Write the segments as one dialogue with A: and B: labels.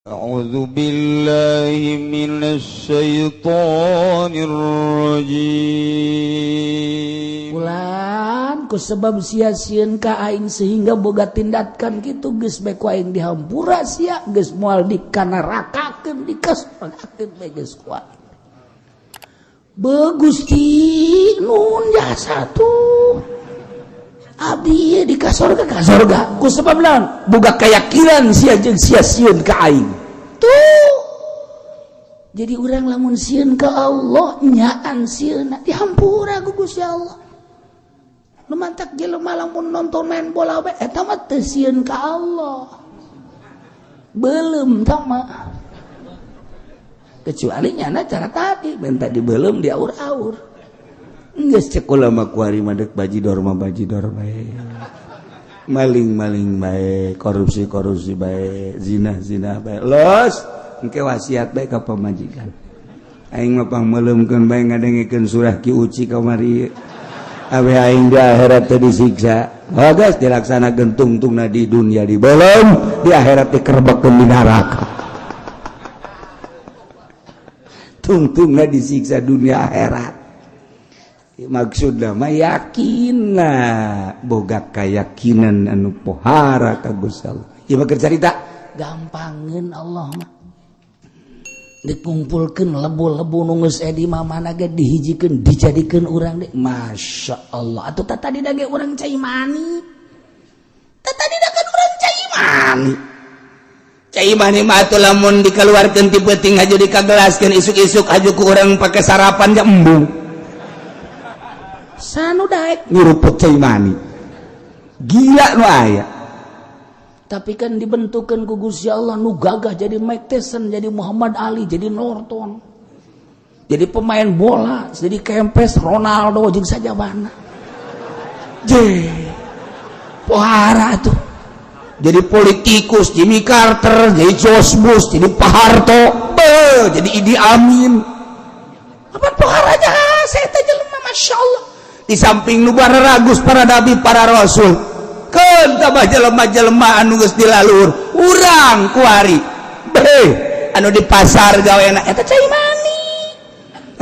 A: أعوذ بالله من الشيطان الرجيم.
B: Ulan ku sebab sia sieun ka aing sehingga boga tindakan kitu, geus bae ku aing dihampura sia, geus moal dikanarakakeun, dikasorgakeun bae geus ku aing. Gusti, nun jasa tuh abdi di kasorga, kasorga ku sebab naon? Boga keyakinan sia jeung sia sieun ka aing tuh. Jadi urang lamun sieun ka Allah, nyaan sieun, dihampura ku Gusti Allah. Nu mantak jelema lamun nonton main bola bae, eta mah teu sieun ka Allah, belum mah, kecuali nyana cara tadi minta dibelum, diaur-aur. Geus, cek ulama kuari mah, dek bajidor mah bajidor bae, maling-maling bae, korupsi-korupsi bae, zina-zina bae, los engke wasiat bae ka pamajikan, "Aing mah pangmeuleumkeun bae ngadengekeun surah Ki Uci kamari, awe aing di akhirat teh disiksa." Oh, geus dilaksanakeun, tungtungna di dunia dibelum, di akhirat dikerbekkeun di neraka. Tungtungna disiksa dunia akhirat. Maksudna mah yakin boga keyakinan anu pohara ka Gusti Allah. Ieu mah keur carita gampangeun. Allah mah dikumpulkeun lebu-lebu nu geus edi mana ge, dihijikeun, dijadikeun urang deh. Masya Allah atuh, tah tadi dage urang cai mani, tah tadi kan urang cai mani. Cai mani mah atuh lamun dikeluarkeun ti peuting haju dikagelaskeun, isuk-isuk haju ku urang pake sarapan ja embung sanu daek nyuruput cai mani. Gila nu aya. Tapi kan dibentukkan ku Gusti Allah nu gagah, jadi Mike Tyson, jadi Muhammad Ali, jadi Norton, jadi pemain bola, jadi Kempes, Ronaldo jeung sajabana. Je pohara tuh, jadi politikus, Jimmy Carter, jadi George Bush, jadi Pak Harto, be, jadi Idi Amin. Apa poharanya saya teh jelema? Masya Allah, di samping nu ragus para nabi, para rasul, keun tambah jelema-jelema anu geus dilalur urang kuari be, anu di pasar gawena eta cai mani,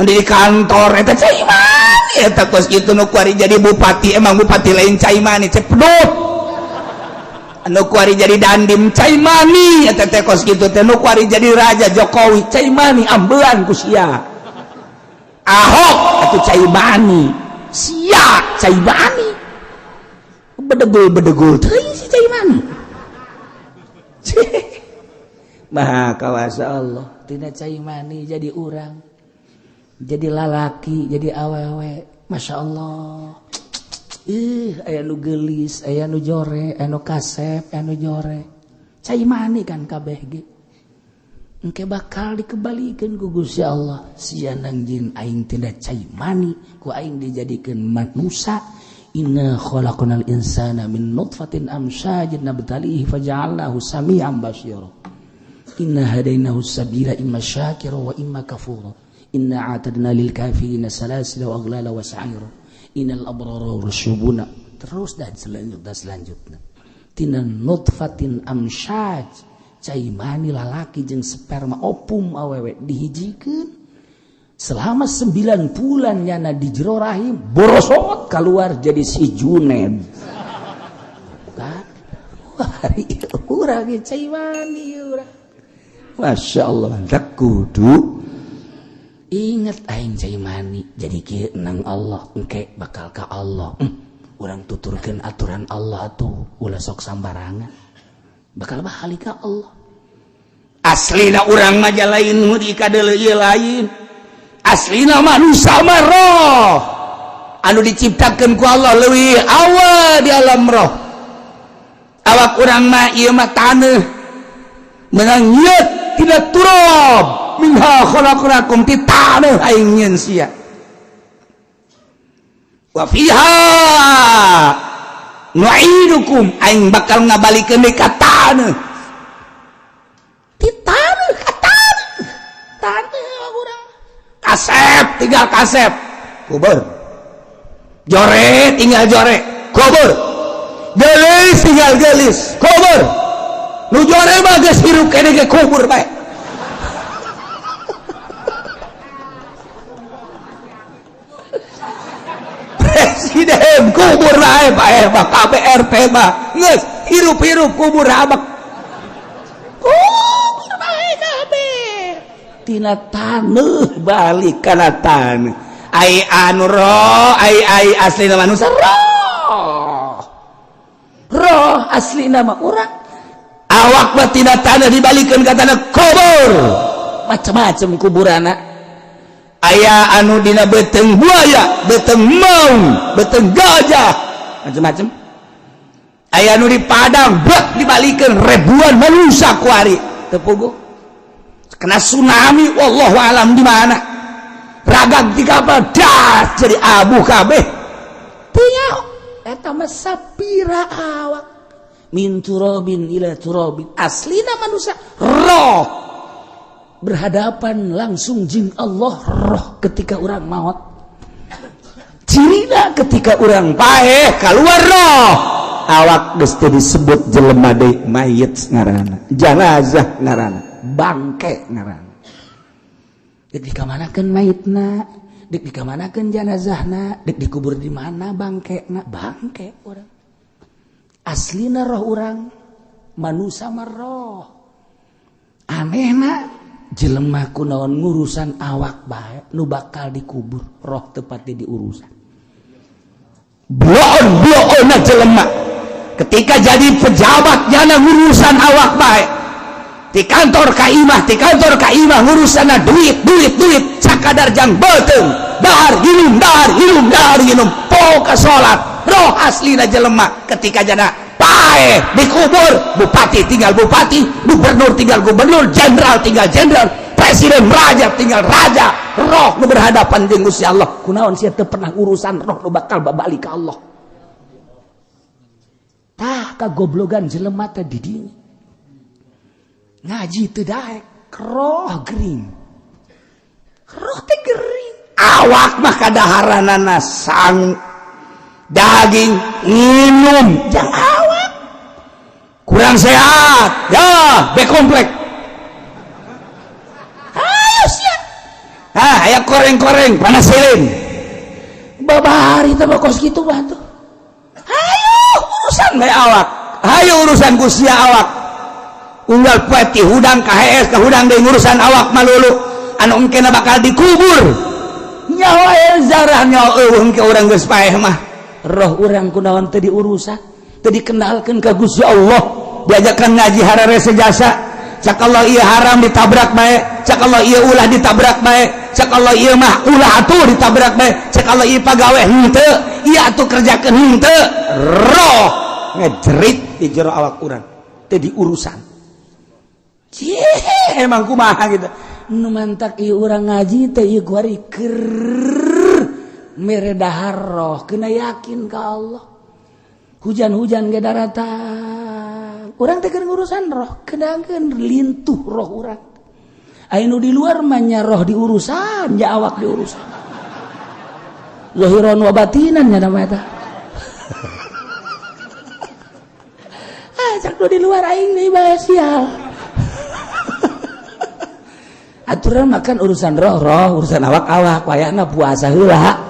B: anu di kantor eta cai mani, eta kos kitu. Nu kuari jadi bupati, emang bupati lain cai mani, cepdut. Anu kuari jadi dandim, cai mani eta teh kos kitu teh. Nu kuari jadi raja, Jokowi, cai mani, ambean ku sia. Ahok atuh cai mani, sia cai mani, bedegul bedegul teuing si cai mani. Maha kawasa Allah. Tina cai mani jadi urang, jadi lalaki, jadi awewe. Masya Allah, ih, aya nu gelis, aya nu jore, aya nu kasep, aya nu jore, cai mani kan kabeh ge. Engke bakal dikembalikan ku Gusti Allah. Sia nang jin aing tina cai mani ku aing dijadikeun manusia. Inna khalaqnal insana min nutfatin amsyajin nabtalihi faja'alnahu sami'an basira. Inna hadainahu sabila imma syakira wa imma kafura. Inna a'tadna lil kafirina salasila wa aghlala wa sa'ira. Innal abrara yashrabuna, terus dan selanjutnya, selanjutnya. Tina nutfatin amsyaj, cai mani lalaki jeung sperma opum awewe dihijikeun selama 9 bulan nyana di jero rahim, borosot keluar jadi si Juned kan. Wah, urang cai mani urang. Masya Allah, tak kudu inget aing cai mani, jadi kieu nang Allah, engke bakal ka Allah. Urang tuturkeun aturan Allah tuh, ulah sok sambarangan, bakal balik ka Allah. Aslina urang mah lain nu dikadeuleu ieu, lain. Aslina manusia mah roh anu diciptakeun ku Allah leuwih awal di alam roh. Awak urang mah ieu mah taneuh, menang nyeut tina turab, minha khalaqnakum, ti taneuh aing nyeun sia, wa fiha nu'idukum, aing bakal ngabalikeun deui ka taneuh, ti taneuh ka taneuh. Taneuh urang, kasep tinggal kasep, kubur, jore tinggal jore, kubur, gelis tinggal gelis, kubur. Nu jore mah geus hirup keneh ge kubur bae. Presiden kubur bae, bae mah KBRT mah geus hirup-hirup kubur abak. Kubur bae kabeh. Tina taneuh balik kana taneuh. Ai anu roh, ai ai asli manusia roh. Roh asli nama urang. Awak mah tina taneuh dibalikeun ka tanah kubur. Macam-macam kuburana. Aya anu dina beuteung buaya, beuteung maung, beuteung gajah, macam-macam. Aya anu di padang, bek dibalikeun ribuan manusia kuari teu puguh. Kena tsunami, wallahu alam di mana. Ragag di kapal, das jadi abu kabeh. Teu nyaho eta mah sapira awak. Min turabin ila turabin. Aslina manusia roh berhadapan langsung jin Allah roh ketika orang maut. Cirina ketika orang paeh keluar roh, awak geus teu disebut jelema deui, mayit ngaranna, janazah ngaranna, bangke ngaranna. Dek dikamanakeun mayitna, dek dikamanakeun janazahna, dek dikubur di mana bangkena, bangke urang. Aslina roh urang manusia mah roh. Anehna jelema kunaon ngurusan awak bae nu bakal dikubur, roh tepatnya diurusan. Bloon bloon jelema ketika jadi pejabat jana ngurusan awak bae. Di kantor ka imah, di kantor ka imah ngurusanna duit duit duit sakadar jang beuteung, dahar minum, dahar minum, dahar minum, poho salat. Roh aslina jelema ketika jana paeh dikubur, bupati tinggal bupati, gubernur tinggal gubernur, jenderal tinggal jenderal, presiden raja tinggal raja. Roh nu berhadapan jeung Gusti Allah, kunaon sia teu pernah urusan roh nu bakal babalik ka Allah. Tah kagoblogan jelema teh di dinya. Ngaji teu daek, roh gering. Roh teh gering. Awak mah kadaharanana sang daging minum jang awak kurang sehat ya B komplek. Ayo sia, ah aya koreng-koreng panas silin babari teh kos kitu mah tuh. Hayu urusan bae awak, hayu urusan ku sia awak. Unggal poe ti hudang ka hees ka hudang deui ngurusan awak malulu anu engkena bakal dikubur. Nyawa zarah nyawa eueuh engke urang geus paeh mah. Roh urang kunaon teu diurusan, teu dikenalkeun ka Gusti Allah, diajakan ngaji hararese jasa. Cak Allah ieu haram ditabrak bae, cak Allah ieu ulah ditabrak bae, cak Allah ieu mah ulah atuh ditabrak bae, cak Allah ieu pagawe henteu, ieu atuh kerjakeun henteu. Roh ngejerit di jero awak urang teu diurusan. Cih, emang kumaha gitu nu mantak ieu urang ngaji teh ieu kuari keur mere dahar roh kena yakin ka Allah. Hujan-hujan ge daratan urang teh keur ngurusan roh, kenakeun lintuh roh urang. Aya nu di luar mah nya roh diurusan, ya awak diurusan. Zahiran wa batinan nya nama eta. Ah cak nu di luar aing deui bae sial. Aturan makan urusan roh roh, urusan awak-awak wayahna puasa heula.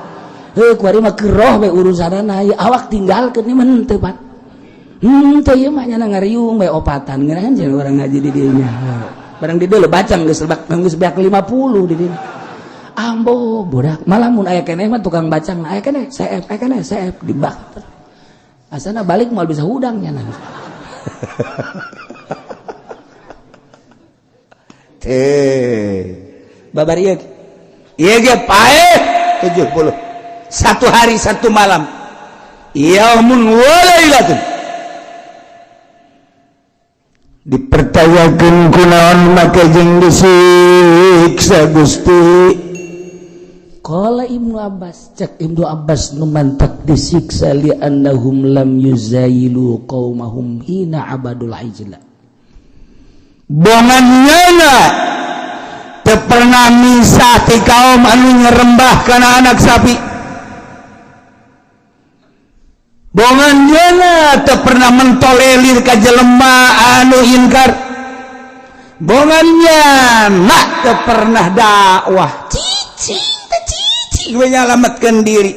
B: Heuh kuari mah keur roh we urusanana, ieu awak tinggalkeun ieu mah henteu pan. Henteu ieu mah nya ngariung we opatan ngeunahan jeung urang ngaji di dieu nya. Barang di dieu bacang geus lebak geus beak 50 di dieu. Ambo budak malah mun aya keneh mah tukang bacang aya keneh CF aya keneh CF dibak. Asana balik moal bisa hudang nya. Teh babar ieu ieu ge paeh 70 satu hari satu malam, yaumun wa lailatun. Dipercayakeun kunaon make jeung disiksa Gusti. Qala Ibnu Abbas, cek Ibnu Abbas nu mantak disiksa li annahum lam yuzayilu qaumahum hina abadul ijla. Bongan nyana teu pernah misah ti kaum anu nyerembah kana anak sapi. Bongan nyana teu pernah mentolerir ka jelema anu inkar. Bongan nyana teu pernah dakwah. Cicing teh cicing we nyalametkeun diri.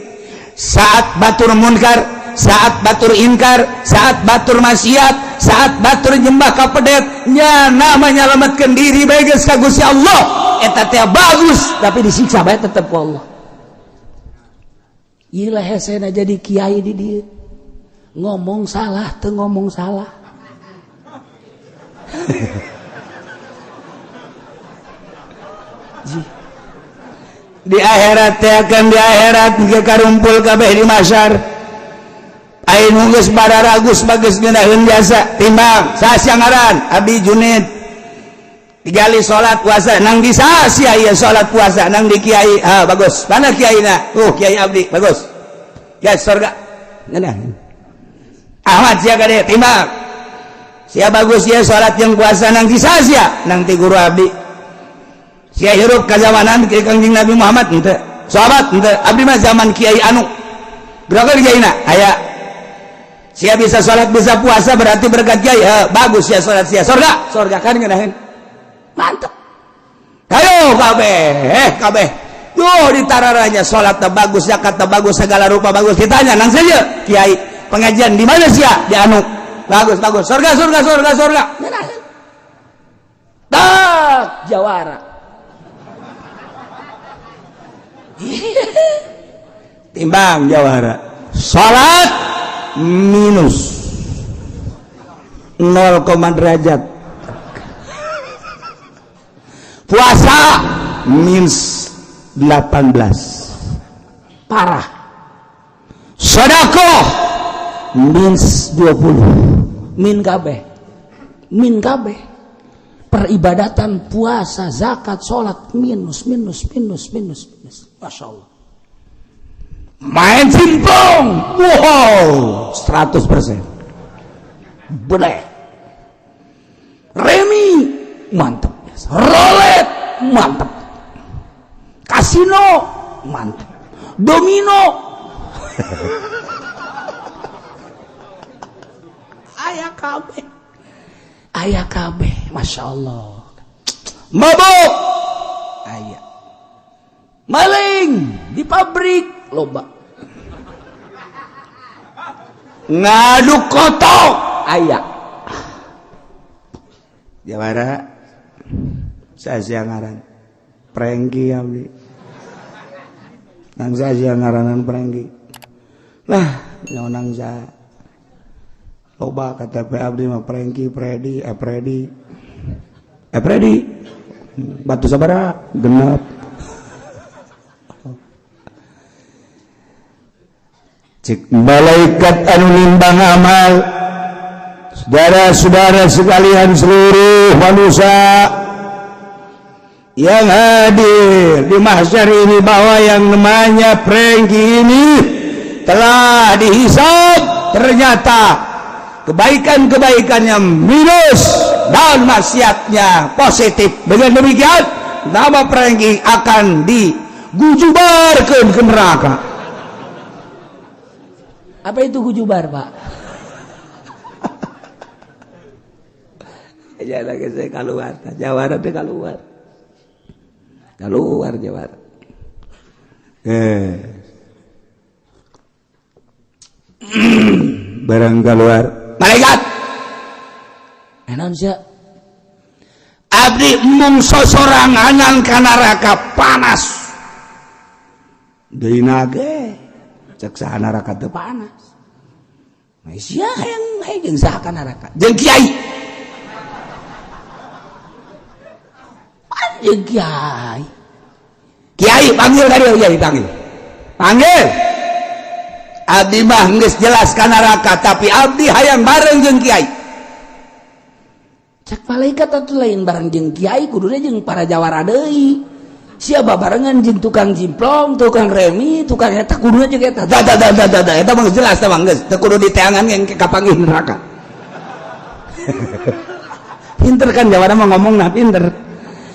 B: Saat batur munkar, saat batur inkar, saat batur maksiat, saat batur nyembah ka pedet, nyana menyelamatkan diri bae geus ka Gusti Allah. Eta teh bagus, tapi disiksa bae tetep ku Allah. Ieu lah hesena jadi kiai di dieu. Ngomong salah teu ngomong salah. Di akhirat teh akan di akhirat ge karumpul kabeh di mahsyar. Aing geus bararagus bagus ngeunaheun jasa timbang saha ngaran Abi Junid digali salat puasa nang di saha ieu salat puasa nang di kiai, ah bagus, mana kiaina, kiai abdi bagus ya surga ngeunaheun. Ahmad sia kade timbang sia bagus ya salat jeung puasa nang di saha sia nang ti guru abdi sia hirup ka zamanan Kangjeng Nabi Muhammad henteu sahabat henteu abdi mah zaman kiai anu berapa kiaina aya. Sia bisa salat bisa puasa berarti berkat kiai, bagus ya salat sia surga surga kan ngeunaheun mantep. Ayo kabeh kabeh duh ditararanya salat teh bagus, zakat teh bagus, segala rupa bagus. Ditanya nang saja kiai pengajian di mana sia di anu bagus bagus surga surga surga surga ngeunaheun tak jawara. Timbang jawara salat minus 0, derajat, puasa minus 18 parah, sedekah minus 20, min kabeh, min kabeh, peribadatan puasa zakat salat minus minus minus minus minus. Masya Allah. Main simpong, wow, 100%. Boleh. Remi, mantep. Rolet, mantep. Kasino, mantep. Domino. Aya kabeh. Aya kabeh, Masya Allah. Mabuk. Aya. Maling di pabrik loba. Ngaduk kotok aya. Jawara sasia ngaran Prengki abdi. Nang sasia ngaranan Prengki. Lah nang sa loba KTP abdi mah Prengki, Predi, Epredi. Epredi. Batu sabara genep. Cik malaikat anu nimbang amal, saudara-saudara sekalian seluruh manusia yang hadir di mahsyar ini, bahwa yang namanya Prengki ini telah dihisab, ternyata kebaikan-kebaikannya minus dan maksiatnya positif. Dengan demikian nama Prengki akan digujubarkan ke neraka. Apa itu gujubar, Pak? Ya lagi saya keluar, jawara teh keluar. Keluar jawara. Barang keluar. Malaikat. Naon sia? Abdi mung sosoranganan ka neraka panas. Deui nage. Cek saha neraka teu panas. Sia hayang hayang saha ka neraka? Jeung kiai. Jeung kiai. Kiai panggil ka dieu, kiai panggil. Panggil. Abdi mah geus jelas ka neraka, tapi abdi hayang bareng jeung kiai. Cek malaikat atuh lain bareng jeung kiai, kuduna jeung para jawara deui. Siapa barengan jeung tukang jimplong, tukang remi, tukang eta kuduna jeung eta. Da da da da da eta mah jelas teh mah geus teu kudu diteangan yang kapanggih neraka. Pinter kan jawara mah ngomongna pinter.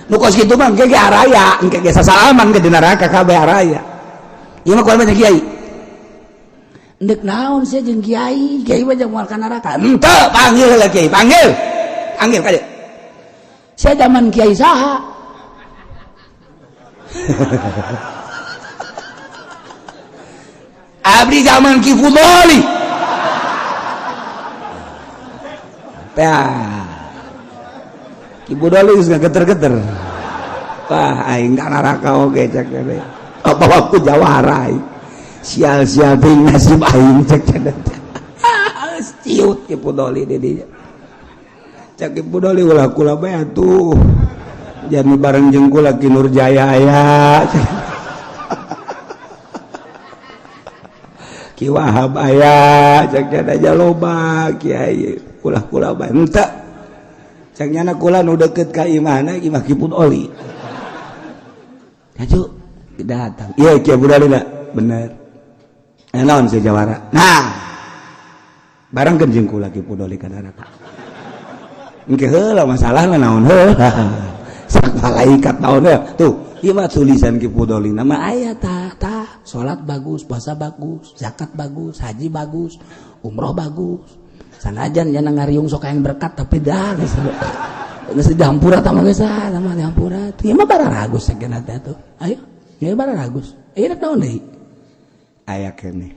B: Nu kos kitu mah engke ge araya, engke ge sasalaman ke di neraka kabeh araya. Ieu mah kumaha kiai. Ndek naon sia jeung kiai, kiai mah jeung moal ka neraka. Henteu, panggil lah kiai, panggil. Panggil ka dieu. Sia zaman kiai saha? Abdi zaman Ki Fudoli. Tah. Ki Fudoli geus ngageter-geter. Wah, aing ka neraka oge cek teh. Apa waktu jawara aing. Sial-sial teuing nasib aing cek teh. Ciut Ki Fudoli di dinya. Cek Ki Fudoli ulah kula bae atuh. Jadi bareng jeung kula Ki Nurjaya aya. Ki Wahab aya cek aja loba kiai kula-kula bae henteu. Cek nyana kula nu deukeut ka imahna imah Ki Fudoli. Kaju datang. Iya Ki Fudoli na bener. Naon si jawara. Nah, bareng jeung kula Ki Fudoli ka neraka. Engke heula masalahna naon heula. Sak malaikat naon heula. Tuh, ieu mah tulisan Ki Fudoli nama aya tah tah salat bagus, puasa bagus, zakat bagus, haji bagus, umroh bagus. Sanajan nya ngariung sok hayang berkat tapi dah geus geus dihampura tah mah geus ah mah dihampura. Ieu mah bararagus sakeuna teh tuh. Ayo, ieu bararagus. Ieu rek naon deui? Aya keneh.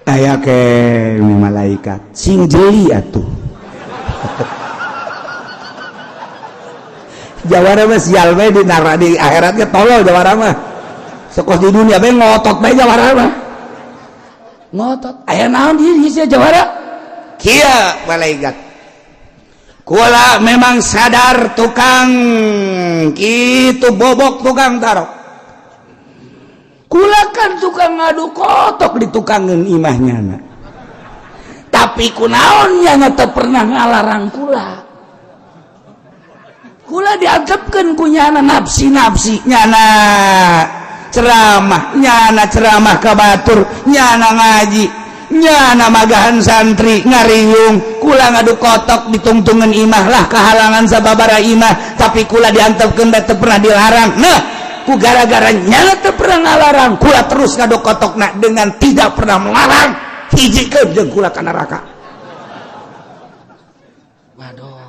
B: Aya keneh malaikat sing jeli atuh. Jawara mah sial bae di neraka di akhiratnya tolol jawara mah. Sekos di dunia bae ngotot bae jawara mah. Ngotot. Aya naon di sia jawara? Kieu malaikat. Kula memang sadar tukang kitu bobok tukang tarok. Kula kan tukang ngadu kotok di tukangeun imahnya. Tapi kunaon nya teu pernah ngalarang kula. Kula diantepkeun ku nyana nafsi-nafsi nyana ceramah, nyana ceramah ka batur, nyana ngaji, nyana magahan santri ngariung. Kula ngadu kotok ditungtungan imah lah kehalangan sababara imah, tapi kula diantepkeun da teu pernah dilarang. Nah, ku gara-gara nyana teu pernah ngalarang, kula terus ngadu kotokna dengan tidak pernah melarang, hijikeun jeung kula ka neraka. Waduh.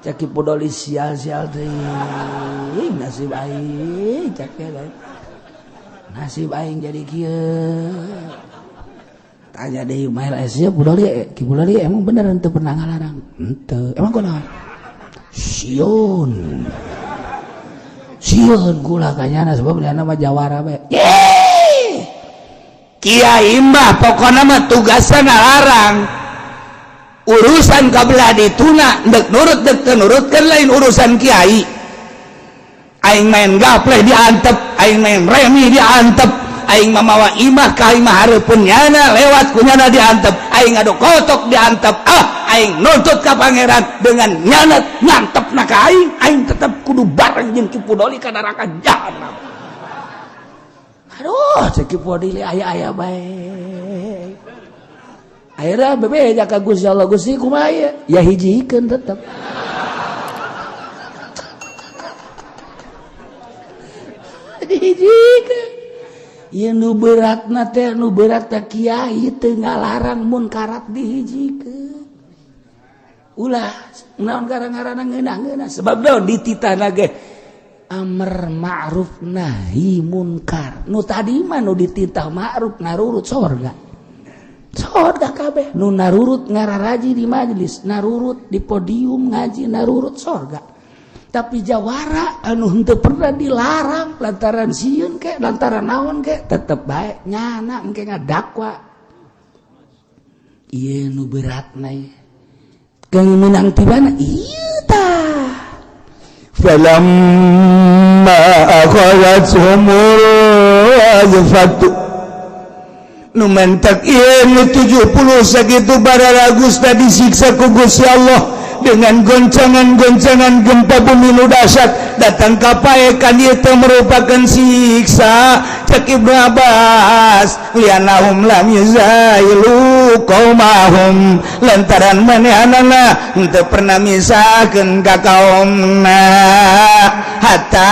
B: Cek Ki Fudoli sial-sial teuing nasib aing cek nasib aing jadi kieu. Tanya deui mael sia Fudoli, Ki Fudoli emang bener henteu pernah ngalarang? Henteu. Emang kunaon? Sieun. Sieun kula ka nyana sebab nyana mah jawara bae. Kiai mah pokona mah tugasna ngalarang. Urusan kabelah dituna dek nurut dek teu nurut kan lain urusan kiai. Aing main gapleh diantep, aing main remi diantep, aing mamawa imah ka imah hareupeun nyana lewat ku nyana diantep, aing ngadu kotok diantep, ah aing nuntut ka pangeran dengan nyana ngantepna ka aing, aing tetep kudu bareng jeung Ki Fudoli ka neraka jahanam. Aduh, cek Ki Fudoli aya-aya bae. Akhirnya bebeja ka Gusti Allah, Gusti kumaha ieu? Ya hijikeun tetep. Dihijikeun. Ieu nu beratna teh nu berat teh kiai teu ngalarang munkarat dihijikeun. Ulah naon gara-garana ngeunah-ngeunah sebab naon dititahna ge amar ma'ruf nahi munkar. Nu tadi mah nu dititah ma'ruf narurut sorga. Sorga kabeh nu narurut ngararaji di majelis, narurut di podium ngaji, narurut sorga. Tapi jawara anu henteu pernah dilarang lantaran sieun ke lantaran naon ke tetep bae nyana engke ngadakwa. Ieu nu beratna ieu. Kang meunang ti mana? Ieu tah.
A: Falamma akhadhathumur rajfatu nu mentak ieu nu 70 sakitu bararagus disiksa ku Gusti Allah dengan goncangan-goncangan gempa bumi nu dahsyat, Datang ka paekan ieu teh merupakan siksa. Cek Ibnu Abbas, lianahum lam yuzailu qaumahum, lantaran manehanana henteu pernah misahkeun ka kaumna, hatta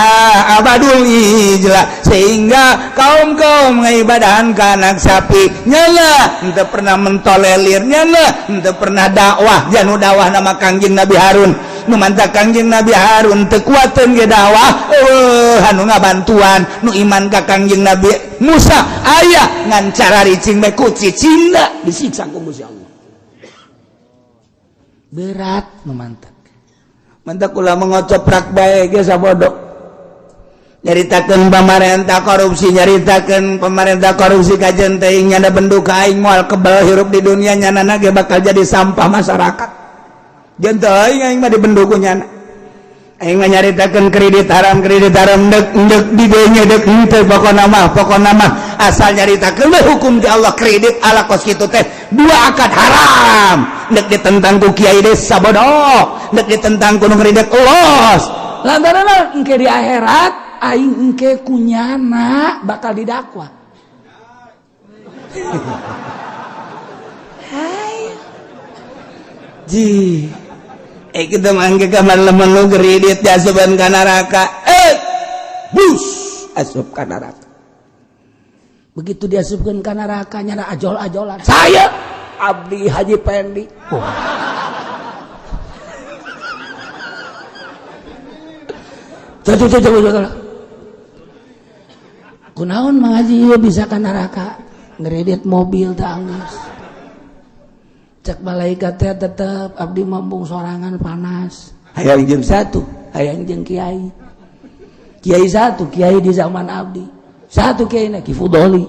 A: abadul ijla, sehingga kaum-kaum ngaibadahan ka anak sapi. Nyana henteu pernah mentolelir, nyana henteu pernah dakwah. Janu dakwah nama Kangjeng Nabi Harun. Nu mantak Kangjeng Nabi Harun teu kuateun ge dakwah, eueuh anu ngabantuan. Nu iman ka Kangjeng Nabi Musa aya, ngan cara ricing bae ku cicingna disiksa ku Gusti Allah. Berat nu mantak. Mantak ulah mengocoprak bae ge sabodo. Nyaritakeun pamarentah korupsi, nyaritakeun pemerintah korupsi kajen teuing nyana bendu ka aing moal kebal hirup di dunia, nyana ge bakal jadi sampah masyarakat. Jeung teuing aing mah dibendu ku nyana. Aing mah nyaritakeun kredit haram, kredit haram, dek dek di dinya dek henteu, pokona mah asal nyaritakeun we hukum di Allah. Kredit ala kos kitu teh dua akad haram, dek ditentang ku kiai desa bodoh, dek ditentang ku nu kredit los.
B: Lantaran engke di akhirat aing engke kunyana bakal didakwa.
A: Hai ji, eh kita mangke kamar lemen lu kredit diasupan ka neraka, eh bus asup ka neraka.
B: Begitu diasupkeun ka neraka, nyana ajol-ajolan, "Saya Abdi Haji Pendi." Oh. Tuh, tuh, tuh, tuh, tuh. Kunaon Mang Haji ieu bisa ka neraka? Ngeredit mobil teh anggeus. Cek malaikat teh, tetep abdi mambung sorangan panas.
A: Hayang jeung satu,
B: hayang jeung kiai. Kiai satu, kiai di zaman abdi. Satu kiai na Ki Fudoli.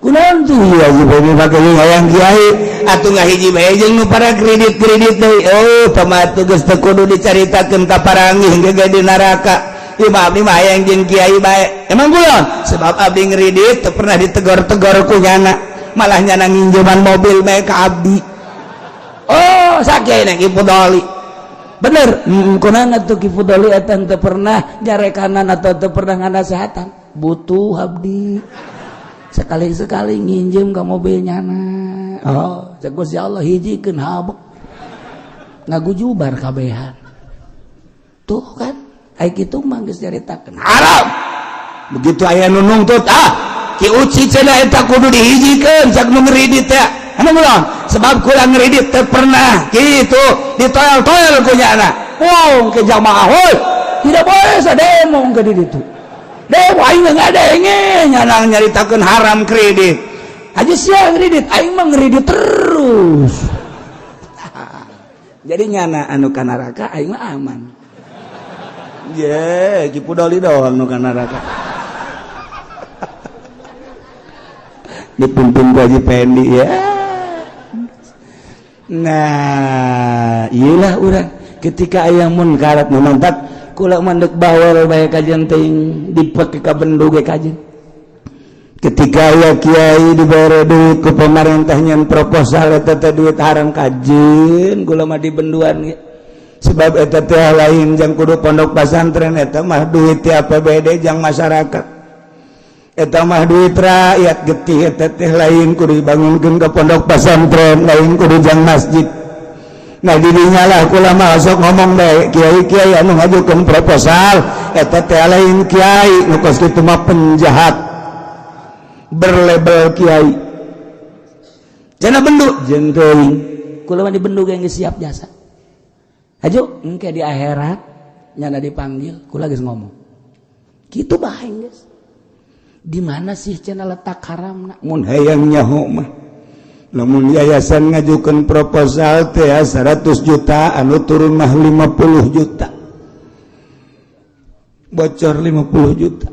A: Kunaon tuh Haji Pendi make hayang kiai atuh ngahiji bae jeung nu para kredit-kredit deui. Oh, pamatu geus teu kudu dicaritakeun ka paranggih ge di neraka. Ieu mah abdi mah hayang jeung kiai bae. Emang kunaon? Sebab abdi ngredit teu pernah ditegor-tegor ku nyana. Malah nyana nginjeman mobil bae ka abdi.
B: Oh, sakiai na Ki Fudoli. Bener, kunaon atuh Ki Fudoli eta teu pernah nyarekanan atau teu pernah nganasehatan? Butuh abdi. Sekali-sekali nginjem ke mobil nyana. Oh, cek Gusti Allah hijikeun habek. Ngagujubar kabehan. Tuh kan, ai kitu mah geus nyaritakeun
A: haram. Begitu aya nu nungtut, ah, Ki Uci cenah eta kudu dihijikeun cak nu ngredit teh. Anu ulah, sebab kula ngredit teu pernah kitu ditoel-toel ku nyana. Wong ke jamaah heuy,
B: tidak boleh sademo ke di ditu.
A: Demo aing ngadenge nyana nyaritakeun haram kredit.
B: Haji sia ngredit, aing mah ngredit terus.
A: Jadi nyana anu ka neraka, aing mah aman. Ye, Ki Pudoli doang nu ka neraka. Dipimpin ku Haji Pendi ya. Nah, iyalah urang ketika aya munkarat nu mantak kula mandek bawel bae kajen teuing dipake ka bendu ge kajen. Ketika aya kiai dibere duit ku pemerintah nyen proposal eta teh duit haram, kajen kula mah dibenduan ge. Sebab eta teh lain jang kudu pondok pesantren, eta mah duit ti APBD jang masyarakat. Eta mah duit rakyat getih, eta teh lain kudu dibangunkeun ka pondok pesantren, lain kudu jang masjid. Nah, didinya lah kula mah sok ngomong bae, kiai-kiai anu ngajukeun proposal eta teh lain kiai, nu kos kitu mah penjahat berlabel kiai. Cenah bendu jeung teuing.
B: Kula mah dibendu ge geus siap jasa. Hajo engke di akhirat nyana dipanggil, kula geus ngomong. Kitu bae geus. Di mana sih cenah letak haramna?
A: Mun hayang nyaho mah lamun yayasan ngajukeun proposal teh 100 juta, anu turun mah 50 juta, bocor 50 juta.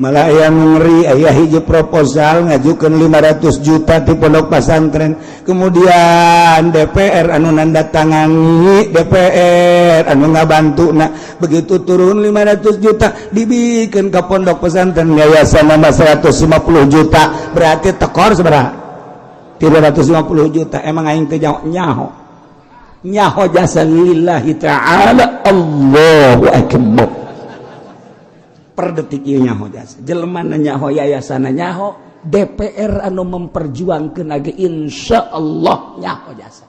A: Malah aya nu ngeri, aya hiji proposal ngajukeun 500 juta di pondok pesantren, kemudian DPR anu nandatangani, DPR anu ngabantu. Nah, begitu turun 500 juta dibikin ke pondok pesantren yayasan nama 150 juta, berarti tekor seberapa? 350 juta emang aing teh nyaho nyaho jasa lillahi ta'ala. Allahu akbar. Per detik ieu nyaho jasa jelema nyaho, yayasan nyaho, DPR anu memperjuangkeun ge insyaallah nyaho jasa,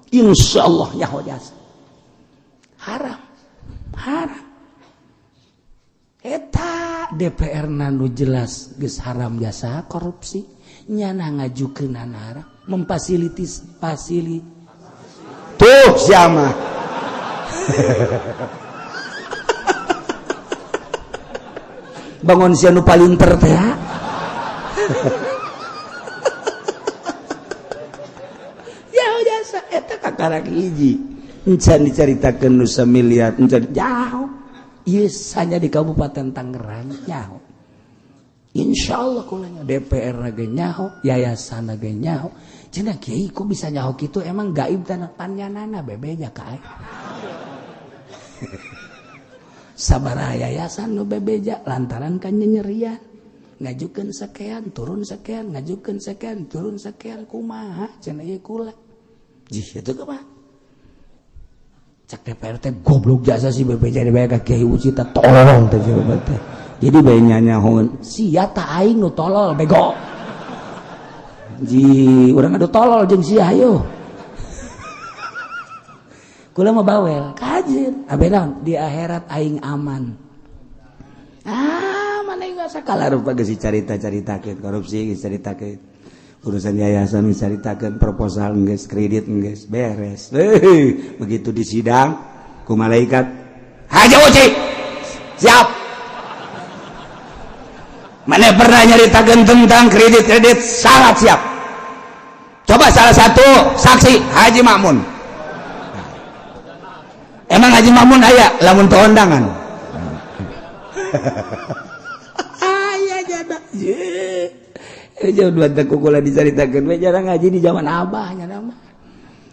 A: insyaallah nyaho jasa. Haram haram eta DPR nu jelas geus haram jasa korupsi, nyana ngajukeun haram memfasilitis fasili
C: tuh siapa
A: bangun sia nu palinter teh ya jasa eta kakarak hiji encan dicaritakeun nu samiliar encan jauh ieu hanya di Kabupaten Tangerang nyaho. Insyaallah kulanya DPR ge nyaho, yayasan ge nyaho. Cenah kiai kok bisa nyaho kitu, emang gaib tanah panyanana bebeja ka aing. Sabaraha yayasan nu bebeja lantaran kan nyerian. Ngajukeun sekian, turun sekian, ngajukeun sekian, turun sekian, kumaha cenah ieu kula. Jih itu kumaha? Cak DPR teh goblok jasa si bebeja dibayar ka Kiai Uci teh tolol teh jelema teh. Jadi bae nyanyahoeun sia ta aing nu tolol bego. Ji urang adu tolol jeung sia hayo. Kula mah bawel kajeun abe naon di akhirat aing aman. Ah mana aing sakala
C: rupa geus dicarita-caritakeun korupsi geus caritakeun urusan yayasan geus caritakeun proposal geus kredit geus beres. Heuh begitu di sidang ku malaikat
A: Haji Uci siap. Mana pernah nyaritakeun tentang kredit-kredit sangat siap. Coba salah satu saksi Haji Makmun. Emang Haji Makmun aya lamun teu undangan. Aya jada. Ye. Jauh dua teh kukula dicaritakeun we jarang ngaji di zaman abah nya mah.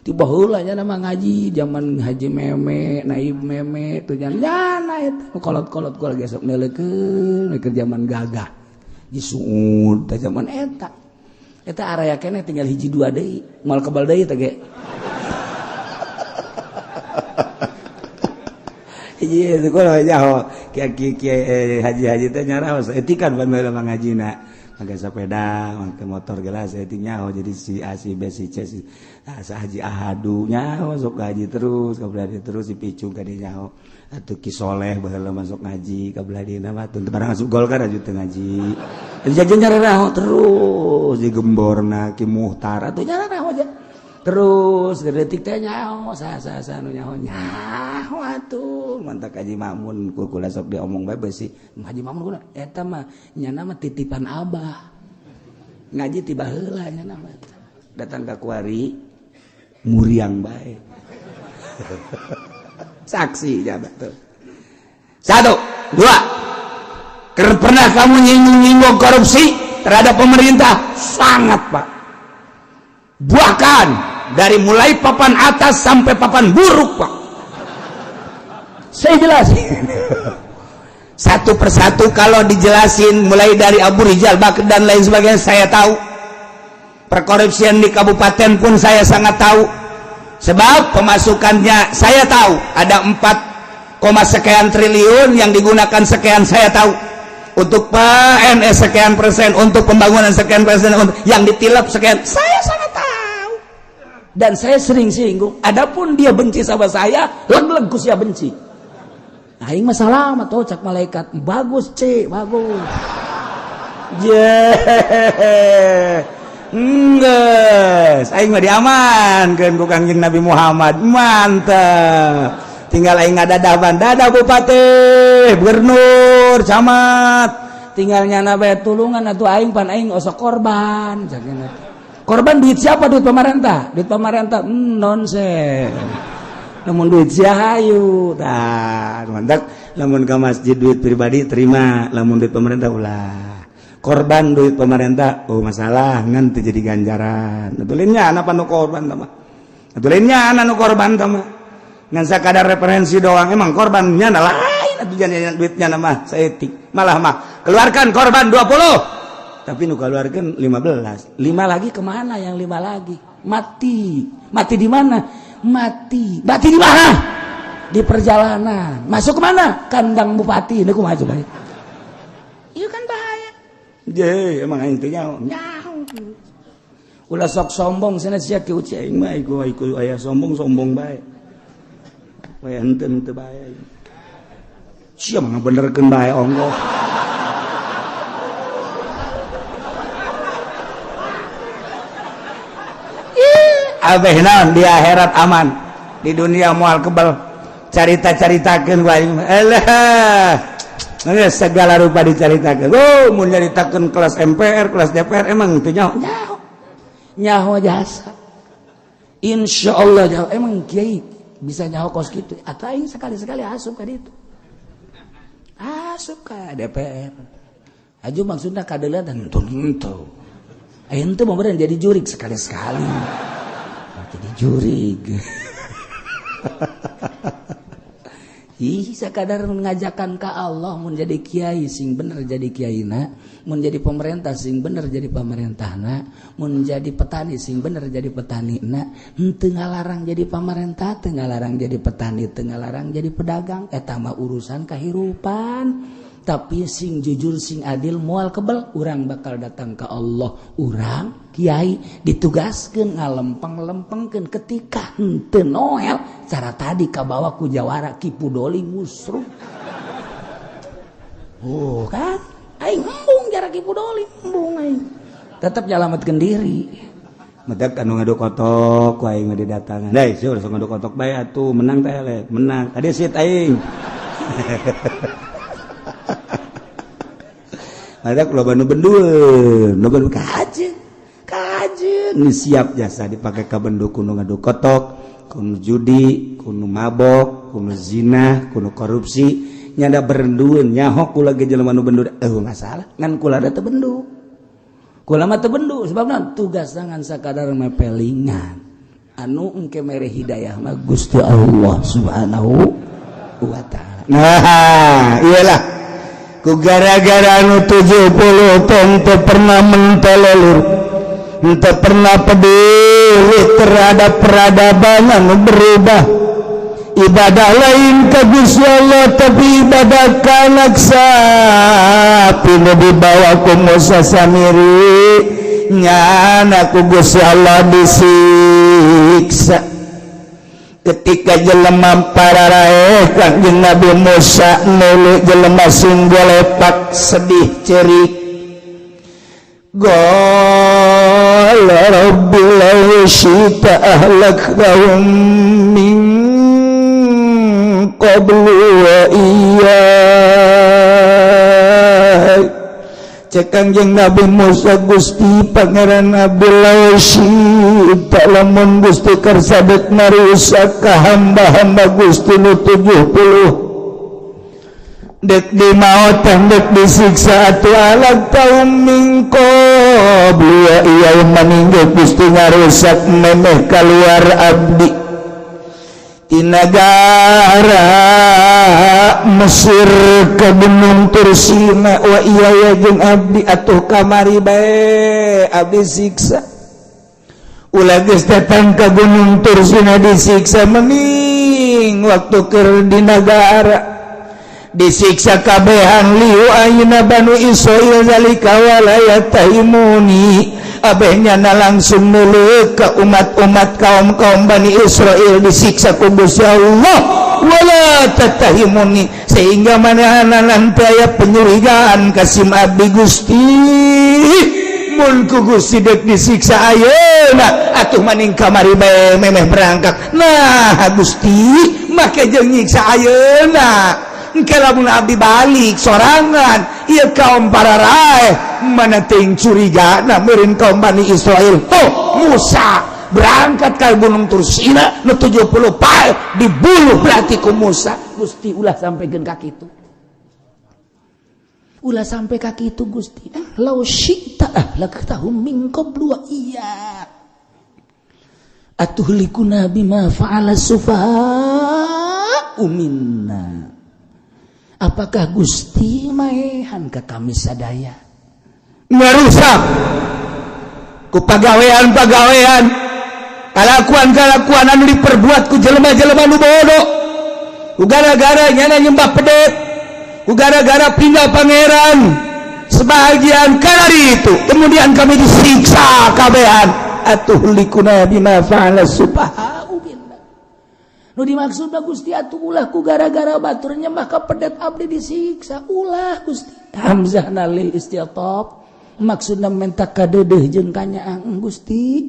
A: Di baheula nya mah ngaji zaman Haji Meme, Naib Meme tuh jana eta kolot-kolot kula gesok neuleukeun keur zaman gagah. Disuud teh zaman eta. Eta area keneh tinggal hiji dua deui, moal kebal deui teh ge.
C: Iya, itu kalau nyaho kiai haji-haji teh nyaraos etikan ban baheula mah ngajina. Make sepeda, make motor gelas etik nyaho jadi si A si B si C si nah, sa haji ahadu nyaho sok ngaji terus kabelah dieu terus si picung ka dieu nyaho. Atuh Ki Soleh baheula masuk ngaji kabelah dieu mah teu barang asup Golkar aju teu ngaji. Jadi nyaraho terus digemborna Ki Muhtar atuh nyaraho aja.
A: Terus detik teh nyaho sa-sa nu nyaho nyaho atuh
C: mantak Haji Makmun kula sok diomong bae beusi
A: Haji Makmun kula eta mah nyana mah titipan abah ngaji ti baheula nyana mah
C: datang ka kuari muriang bae saksi jabat tuh.
A: 1 2 pernah kamu nyinggung-nyinggung korupsi terhadap pemerintah? Sangat Pak, bahkan dari mulai papan atas sampai papan buruk Pak. Saya jelasin satu persatu kalau dijelasin mulai dari Abu Rizal Bakri dan lain sebagainya saya tahu. Perkorupsian di kabupaten pun saya sangat tahu, sebab pemasukannya saya tahu ada 4, sekian triliun yang digunakan sekian saya tahu, untuk PNS sekian persen, untuk pembangunan sekian persen, untuk yang ditilap sekian, saya sangat tahu. Dan saya sering singgung. Adapun dia benci sama saya, leg-leg ku sia benci. Aing mah salah tuh cak malaikat, bagus C, bagus.
C: Je. Enggeus, aing mah diamankeun ku Kangjeng Nabi Muhammad. Mantap. Tinggal aing ngadadaban, dadah bupati, gubernur, camat.
A: Tinggal nyana bae tulungan atuh aing pan aing osok korban. Korban duit siapa? Duit pemerintah. Duit pemerintah nonsen.
C: Lamun duit sia hayu. Tah, mantap. Lamun ka masjid duit pribadi terima, lamun duit pemerintah ulah. Korban duit pemerintah, oh masalah ngan teu jadi ganjaran. Atulinnya anak nu korban tah mah. Atulinnya anak nu korban tah mah. Ngan sakadar referensi doang, emang korbannya lain atuh duitnya mah saeutik. Malah mah keluarkan korban 20.
A: Tapi nu kaluarkeun 15. 5 lagi kemana yang 5 lagi? Mati. Mati di mana? Mati. Mati di mana? Di perjalanan. Masuk kemana? Kandang bupati. Ini kumaha coba? Itu kan bahaya. Je, emang aing teh nyaho. Nyaho. Ulah sok sombong sana sia kieu aing mah iku iku aya sombong-sombong bae. Bae henteu henteu bae. Sia mah ngabenerkeun bae ongkoh. Abeh naon di akhirat aman, di dunia moal kebal. Carita-caritakeun ku aing. Elah. Segala rupa dicaritakeun. Oh, mun nyaritakeun kelas MPR, kelas DPR emang teu nyaho. Nyaho. Nyaho jasa. Insyaallah nyaho. Emang kiai bisa nyaho kos kitu. Atau aing sekali-sekali asup ka ditu. Asup ka DPR. Aju maksudna kadeuleuan henteu. Aing teu mau jadi jurik sekali-sekali. Jadi jurig. Ih, sakadar ngajakan ka Allah mun jadi kiai sing bener jadi kiaina, mun jadi pemerintah sing bener jadi pemerintahna, mun jadi petani sing bener jadi petanina, henteu ngalarang jadi pemerintah, teu ngalarang jadi petani, teu ngalarang jadi pedagang, eta mah urusan kahirupan. Tapi sing jujur sing adil moal kebel, urang bakal datang ke Allah. Urang kiai ditugaskeun ngalempeng-lempengkeun ketika henteu noel cara tadi kabawa ku jawara Ki Pudoli musruh. Oh kan aing embung jara Ki Pudoli embung aing. Tetep nyalametkeun diri. Medak anu ngaduk kotok ku aing mah didatangan. Deui sia sok ngaduk kotok bae atuh menang teh eleh, menang. Tadi sit aing. Ada loba nu bendueun, loba nu kajeun. Kajeun nu siap jasa dipake ka bendu kudu ngadu kotok, kudu judi, kudu mabok, kudu zina, kudu korupsi, nyanda berendueun nyaho kula ge jelema nu bendu eueuh masalah, ngan kula da teu bendu. Kula mah teu bendu sebabna tugas ngan sakadar mepelingan. Anu engke mere hidayah mah Gusti Allah Subhanahu wa taala. Nah, iyalah ku gara-gara anu 70 teu pernah mentelelur, teu pernah peduli terhadap peradaban anu berubah. Ibadah lain ka Gusti Allah tapi ibadah ka anak sapi nu dibawa ku Musa Samiri nyana ku Gusti Allah disiksa. Ketika jelema pararaeh Kangjeng Nabi Musa nulu jelema sing golepak sedih cerik. Qala rabbi law syi'ta ahlaktahum min qablu wa iyyai. Cek Kangjeng Nabi Musa, Gusti Pangeran Abdi law syi'ta lamun Gusti kersa dek marusak ka hamba-hamba Gusti nu 70 dek dimaotan dek disiksa atuh alak taum min qablu wa iyyai maninggal Gusti ngarusak memeh kaluar abdi ti nagara Mesir ke Gunung Tursina wa iya jeung abdi atuh kamari bae abdi siksa. Ulah geus datang ka Gunung Tursina disiksa mening waktu keur di nagara disiksa kabehan liu ayeuna Banu Israil zalika wala yatahimuni. Abehnya na langsung nuluk ke umat-umat kaum-kaum Bani Israel disiksa ku Gusti Allah wala tatahimuni, sehingga manehna nanti aya penyurigaan kasim abdi Gusti mun ku Gusti dek disiksa ayeuna atuh maning kamari bae memeh berangkat. Nah Gusti make jeung nyiksa ayeuna engke lamun abdi balik sorangan ieu kaum para raeh mana teuing curigana meureun kaum Bani Israel. Oh Musa berangkat ke Gunung Tursina nu 70 pae dibuluh berarti ku Musa. Gusti ulah sampaikan ka kitu, ulah sampai ka kitu Gusti. Law syi'ta ahlaktahum min qablu wa iya atuhlikuna bima fa'ala sufaha'u minna. Apakah Gusti maehan ka kami sadaya? Ngarusak ku pagawean-pagawean, kalakuan-kalakuan anu diperbuat ku jelema-jelema nu bodoh, ku gara-gara nyana nyembah pedet, ku gara-gara pindah pangeran sebagian. Karena itu kemudian kami disiksa kabehan. Atuhlikuna bima fa'ala sufaha'u minna.
B: Nu dimaksud Gusti, atuh ulah ku gara-gara batur nyembah ka pedet abdi disiksa, ulah, Gusti. Hamzah lil isti'tab, maksudna menta kadeudeuh jeung kanyaah. Gusti,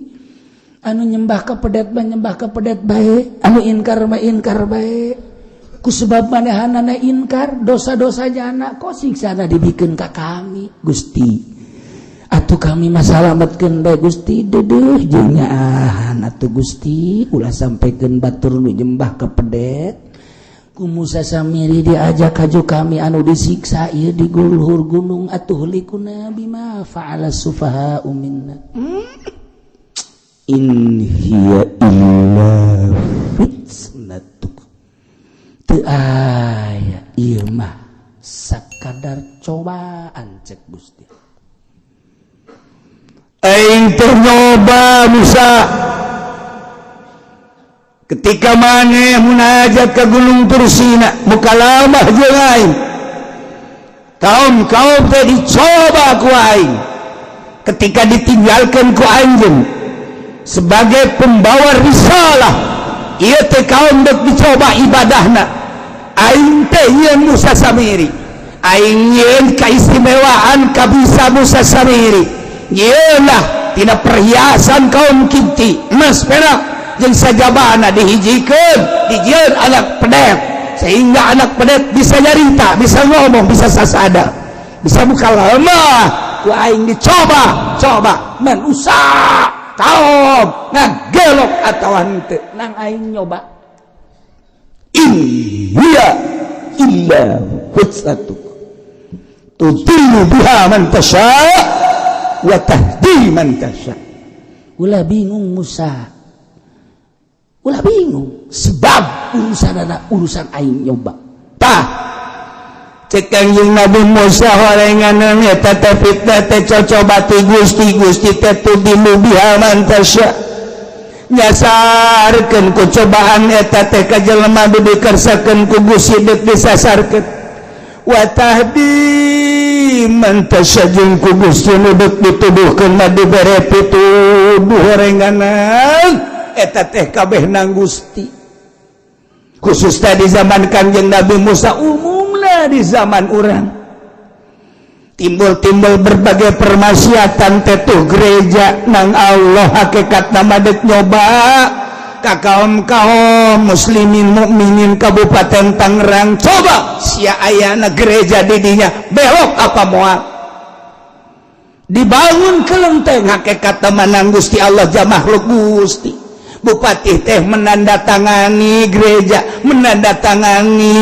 B: anu nyembah ka pedet mah nyembah ka pedet bae, anu inkar mah inkar bae. Ku sebab manehanana inkar dosa-dosa jana, kok siksana dibikeun ka kami, Gusti? Atuh kami mah salametkeun bae, Gusti, deudeuh jeung nyaahan atuh, Gusti. Ulah sampaikeun batur nu nyembah ka pedet. Ku Musa Samiri diajak kaju kami anu disiksa ieu di luhur gunung, atuhlikuna bima fa'ala sufaha'u minna.
A: In hiya illa fitnatuk.
B: Teu aya ieu mah, sakadar cobaan, cek Gusti.
A: Aing teh nyoba Musa ketika maneh munajat ke Gunung Tursina, mukalamah jeung aing. Kaum kaum teh dicoba ku aing ketika ditinggalkan ku anjeun sebagai pembawa risalah. Ieu teh kaum dek dicoba ibadahna. Aing teh yeun Musa Samiri, aing yeun keistimewaan kabisa Musa Samiri, yeunlah tina perhiasan kaum Kibti, emas perak jeung sajabana, dihijikeun, dijieun anak pedet, sehingga anak pedet bisa nyarita, bisa ngomong, bisa sasada, bisa mukalamah. Ku aing dicoba coba manusia, kaum ngagelok atau henteu,
B: nang aing nyoba.
A: In hiya illa fitnatuk tudillu biha man tasha wa tahdi man tasha.
B: Ulah bingung, Musa, ulah bingung, sebab urusan anak urusan aing nyoba.
A: Tah, cek Kangjeng Nabi Musa, horengan eta teh fitnah teh cocoba ti Gusti. Gusti teh tudillu biha man tasha, nyasarkeun ku cobaan eta teh ka jelema nu dikersakeun ku Gusti deuk disasarkeun, wa tahdi man tasha, jeung ku Gusti nu deuk dituduhkeun mah dibere pituduh. Horenganan eta teh kabeh nang Gusti, khusus di zaman Kanjeng Nabi Musa, umumlah di zaman urang timbul-timbul berbagai permaksiatan tetuh gereja nang Allah. Hakikat nama dek nyoba ka kaum kaum muslimin mukminin Kabupaten Tangerang. Coba sia ayana gereja didinya, belok apa moal? Dibangun kelenteng, hakikat menang Gusti Allah jam makhluk Gusti. Bupati teh menandatangani gereja, menandatangani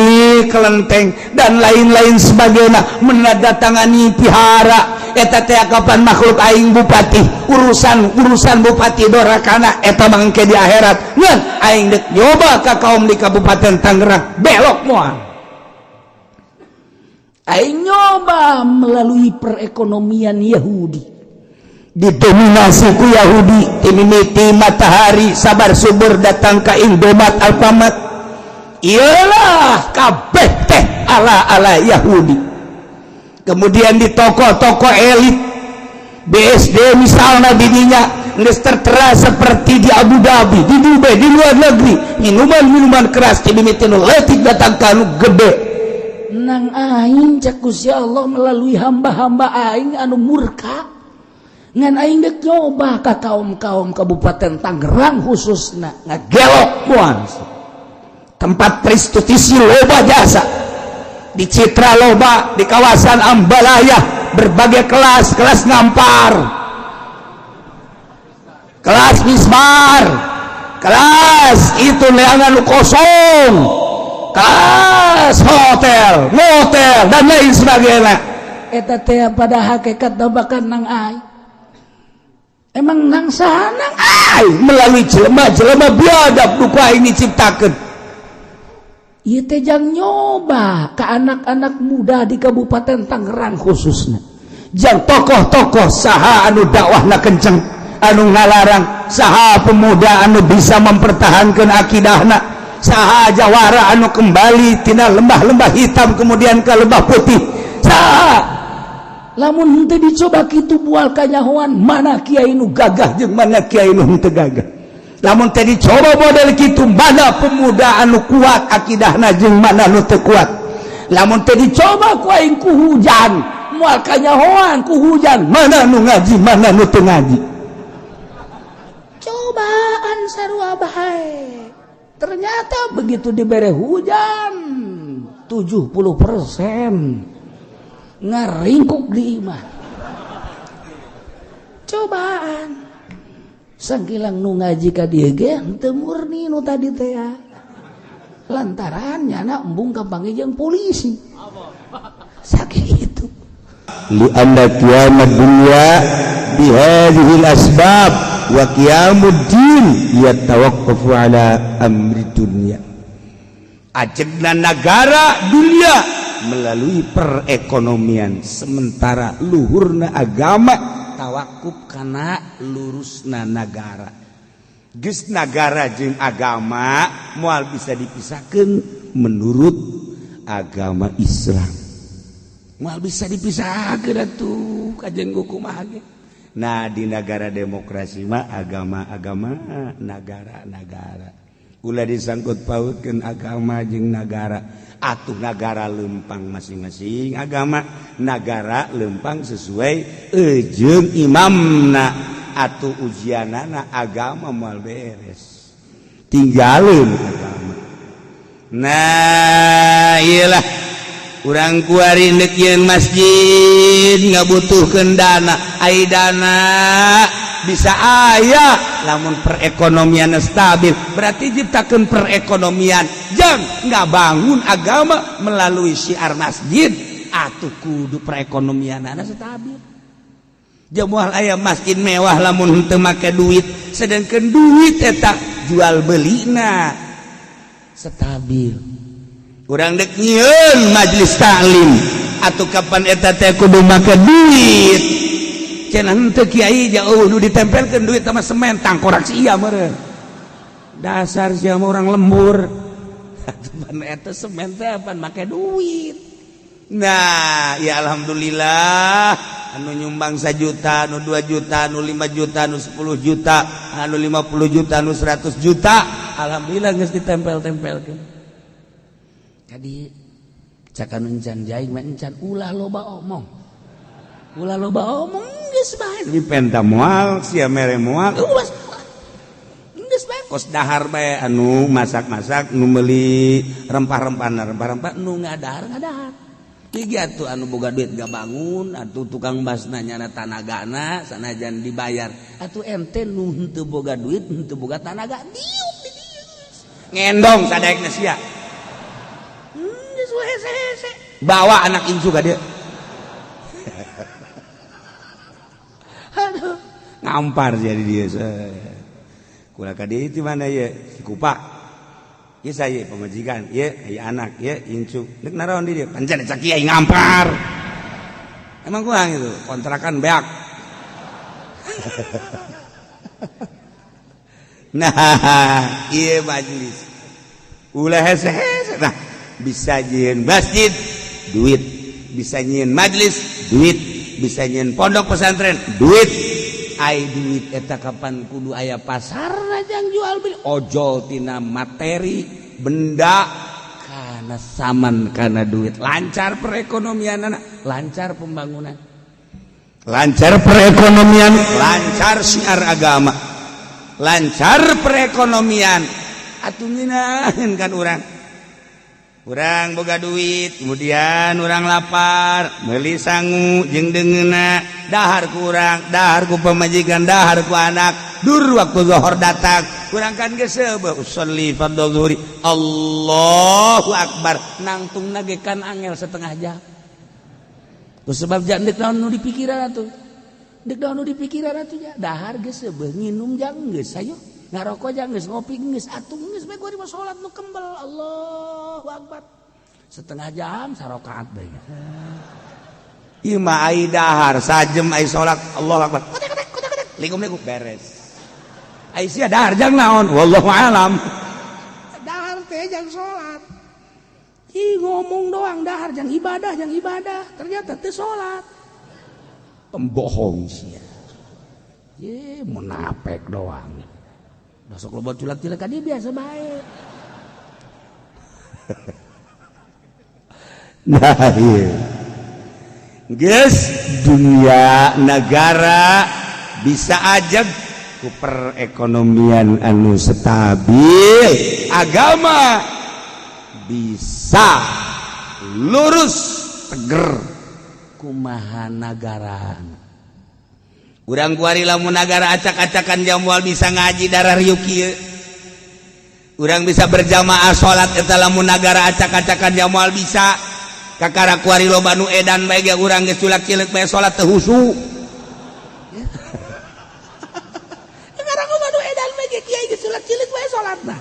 A: kelenteng, dan lain-lain sebagainya, menandatangani pihara. Eta teh kapan makhluk aing bupati, urusan urusan bupati dorakana eta mangke di akhirat. Ngan aing dek nyoba ka kaum di Kabupaten Tangerang, belok moal?
B: Aing nyoba melalui perekonomian Yahudi.
A: Didominasi ku Yahudi, timimiti matahari sabar subur datang ke Indomaret, Alfamart, iyalah kabeh teh ala-ala Yahudi. Kemudian di toko-toko elit BSD misalnya, didinya geus tertera seperti di Abu Dhabi, di Dubai, di luar negeri, minuman-minuman keras timimiti nu leutik datang ka nu gede.
B: Nang aing, cek Gusti Allah, melalui hamba-hamba aing anu murka, ngan aing dek nyoba ka kaum-kaum Kabupaten Tangerang khususna.
A: Ngagelok moal? Tempat prostitusi loba jasa di Citra, loba di kawasan Ambalaya, berbagai kelas, kelas ngampar, kelas mismar, kelas itu neangan kosong, kelas hotel, motel, dan lain sebagainya.
B: Eta teh pada hakikat bahkan nang aing emang nang saha, nang
A: aing melalui jelema-jelema biadab duka ini ciptakan.
B: Ieu teh jang nyoba ke anak-anak muda di Kabupaten Tangerang khususnya.
A: Jang tokoh-tokoh saha anu dakwahna kenceng, anu ngalarang, saha pemuda anu bisa mempertahankan akidahna, saha jawara anu kembali tina lembah-lembah hitam kemudian ke lembah putih, saha.
B: Lamun henteu dicoba kitu bual kanyahoan mana kiai nu
A: gagah jeung mana kiai nu henteu gagah. Lamun teu dicoba model kitu, mana pemuda anu kuat akidahna jeung mana nu teu kuat.
B: Lamun teu dicoba ku aing ku hujan, moal kanyahoan ku hujan
A: mana nu ngaji, mana nu teu ngaji.
B: Cobaan sarua bae. Ternyata begitu dibere hujan 70% ngaringkuk di imah. Cobaan sangkilang nu ngaji ka dieu ge henteu murni nu tadi teh ya. Lantaran nyana embung kapanggih jeung polisi. Sakitu.
A: Li anna qiyamad dunya bi hadhihi al-asbab wa qiyamud din yatawaqqafu ala amri dunya. Ajegna nagara dunia melalui perekonomian, sementara luhurna agama tawakuf kana lurusna nagara. Geus nagara jeung agama moal bisa dipisahkan menurut agama Islam,
B: moal bisa dipisahkeun atuh kajeun kumaha ge.
A: Nah, di negara demokrasi mah agama-agama, nagara-nagara, ulah disangkut pautkeun agama jeung nagara. Atuh nagara lempang masing-masing agama, nagara lempang sesuai jeung imamna. Atuh ujianana agama moal beres, tinggalin agama. Nah, iyalah urang kuari ndek yeun masjid ngabutuhkeun dana. Ai dana bisa aya lamun perekonomian stabil, berarti ciptakan perekonomian jang nggak bangun agama melalui syiar masjid. Atuh kudu perekonomian anak stabil. Moal aya masjid mewah lamun henteu make duit, sedangkan duit eta jual belina
B: stabil.
A: Urang dek nyieun majelis taklim, atuh kapan eta teh kudu make duit. Cenah henteu kiai jauh nu ditempelkeun duit sama semen tangkorak sia meureun. Dasar sia mah orang lembur.
B: Atuh pan eta semen teh pan make duit.
A: Nah, ya alhamdulillah anu nyumbang 1 juta, anu 2 juta, anu 5 juta, anu 10 juta, anu 50 juta, anu 100 juta.
B: Alhamdulillah geus ditempel-tempelkeun. Jadi cakan encan jaing mah encan ulah loba omong. Ulah loba omong geus bae.
A: Dipenta moal sia mere moal.
B: Ulah geus bae.
A: Kos dahar bae anu masak-masak, nu meuli rempah-rempah, rempah-rempah
B: nu ngadahar ngadahar. Tiga tuh anu boga duit gak bangun atuh tukang basna nyana tanagana sanajan dibayar. Atuh ente nu henteu boga duit, henteu boga tanaga, diuk di dieu.
A: Ngendong sadaekna sia.
B: Geus we hese-hese.
A: Bawa anak incu ka dieu.
B: Aduh.
A: Ngampar jadi dia. Kula ka dieu itu mana ye? Si Kupa. Ieu saya pemajikan, ieu aya anak, ieu incu. Deuk naraon di dieu? Pancen cak kiai ngampar. Emang kurang itu, kontrakan beak. Nah, ieu majelis. Ulah hese-hese. Nah, bisa nyieun masjid duit, bisa nyieun majelis duit, bisa nyieun pondok pesantren duit.
B: Ai duit eta kapan kudu aya pasar jang jual beli ojol tina materi
A: benda
B: kana saman kana duit. Lancar perekonomian anak, lancar pembangunan,
A: lancar perekonomian, lancar syiar agama, lancar perekonomian. Atuh ngeunaheun kan urang. Urang boga duit, kemudian urang lapar, meuli sangu jeung deungeunna, dahar ku urang, dahar ku pamajikan, dahar ku anak. Dur waktu zuhur datang, urang kan geus seubeuh usolli fardhu zuhri. Allahu akbar,
B: nangtungna ge kan angel setengah jam. Ku sebab jang deuk naon nu dipikiran atuh. Deuk naon nu dipikiran atuh nya, dahar geus seubeuh, nginum jang geus hayu. Ngarokok jang geus, ngopi geus, atuh geus bae gua salat nu kembel. Allahu akbar. Setengah jam sarokaat bae.
A: Ieu mah ai dahar sajem ai salat Allahu akbar. Ligum ligum beres. Ai sia dahar jang naon? Wallahu alam.
B: Dahar teh jang salat. Ih ngomong doang dahar jang ibadah jang ibadah, ternyata teu salat.
A: Pembohong sia.
B: Ye munafik doang. Besok loba culak-culak ka dia biasa bae.
A: Nah iya. Geus dunia negara bisa aja ku perekonomian anu stabil, agama bisa lurus teger
B: kumaha nagara.
A: Urang kuari lamun nagara acak-acakan jamual bisa ngaji darah riuk kieu. Urang bisa berjamaah salat eta lamun nagara acak-acakan jamual bisa. Kakara kuari loba nu edan bae ge urang geus culak-cileuk bae salat teu husu.
B: Kakara loba nu edan bae ge kiai geus culak-cileuk bae salatna.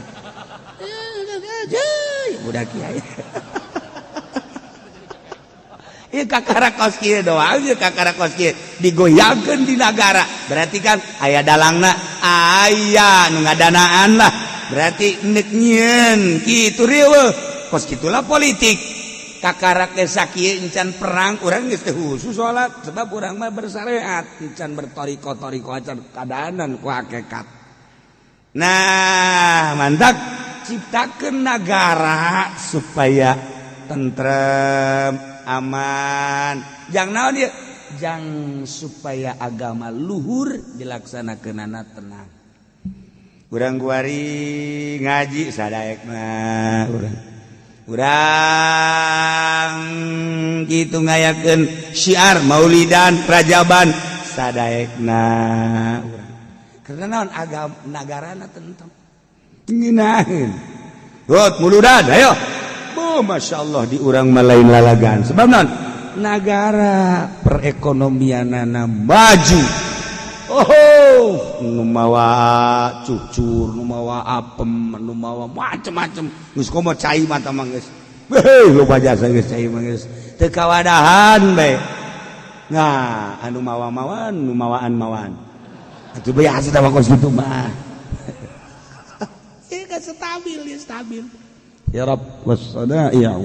A: Budak kiai. Ieu kakara kos kieu doang, ieu kakara kos kieu digoyangkeun di nagara. Berarti kan aya dalangna, aya nu ngadanaan lah. Berarti neuk nyieun kitu riweuh. Kos kitulah politik. Kakara geus sakieu encan perang urang geus teu khusus salat sebab urang mah bersyariat, encan bertoriko-toriko acan kadanan ku hakikat. Nah, mantap ciptakeun nagara supaya tentrem, aman. Jang naon ieu?
B: Jang supaya agama luhur dilaksanakeunana tenang.
A: Urang kuari ngaji sadaek mah urang. Urang kitu ngayakeun syiar maulidan rajaban sadaekna urang. Karena naon agama nagarana tentrem. Ngeunaheun. Hot muludan ayo. Oh, Masya Allah di urang mah lain lalagan. Sebab naon? Nagara perekonomianana maju. Oh, nu mawa cucur, nu mawa apem, nu mawa macem-macem. Geus komo cai mata mah geus. Heuh, loba jasa geus cai mah geus. Teu kawadahan bae. Nah, anu mawa-mawan, nu mawaan-mawaan. Atuh biasa tah mah kos kitu mah.
B: Ieu kan stabil, ya stabil.
A: Ya Rabb was-sada'i'u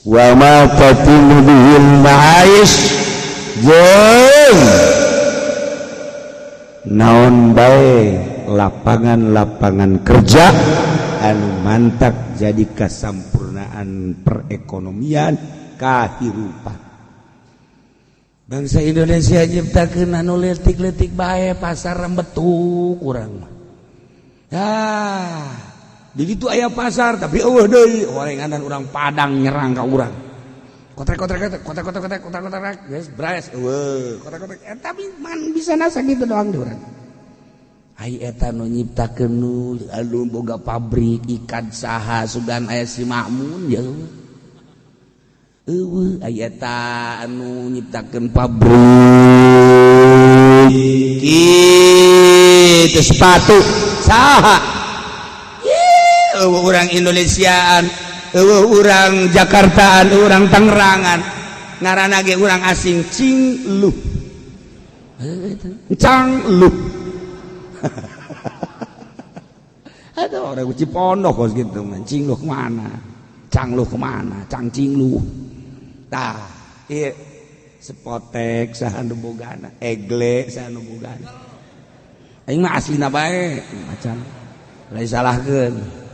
A: wa ma tatimu bihil ma'aish jeung naon bae lapangan-lapangan kerja anu mantak jadi kasampurnaan perekonomian kahirupan
B: bangsa Indonesia nyiptakeun anu leutik-leutik bae pasar rembetuk urang mah. Ah, di ditu aya pasar tapi eueuh deui orenganan urang Padang nyerang ka urang. Kotrek-kotrek kotrek-kotrek kotrek-kotrek geus bres eueuh kotrek-kotrek eta man bisa nasa kitu doang di urang. Ai eta nu nyiptakeun nu anu boga pabrik ikan saha sugan aya si Makmun ya eueuh ai eta anu nyiptakeun pabrik
A: kitu sepatu saha orang Indonesiaan, orang Jakartaan, orang Tangerangan, ngaranna ge urang asing cing luh, cang luh.
B: Aduh orang Cipondoh kos gitu man, cing luh kemana, cang luh kemana, cang cing luh.
A: Tah, ieu sepotek saha nu bogana, egle saha nu bogana.
B: Aing mah aslina bae macan. Lain salahkeun.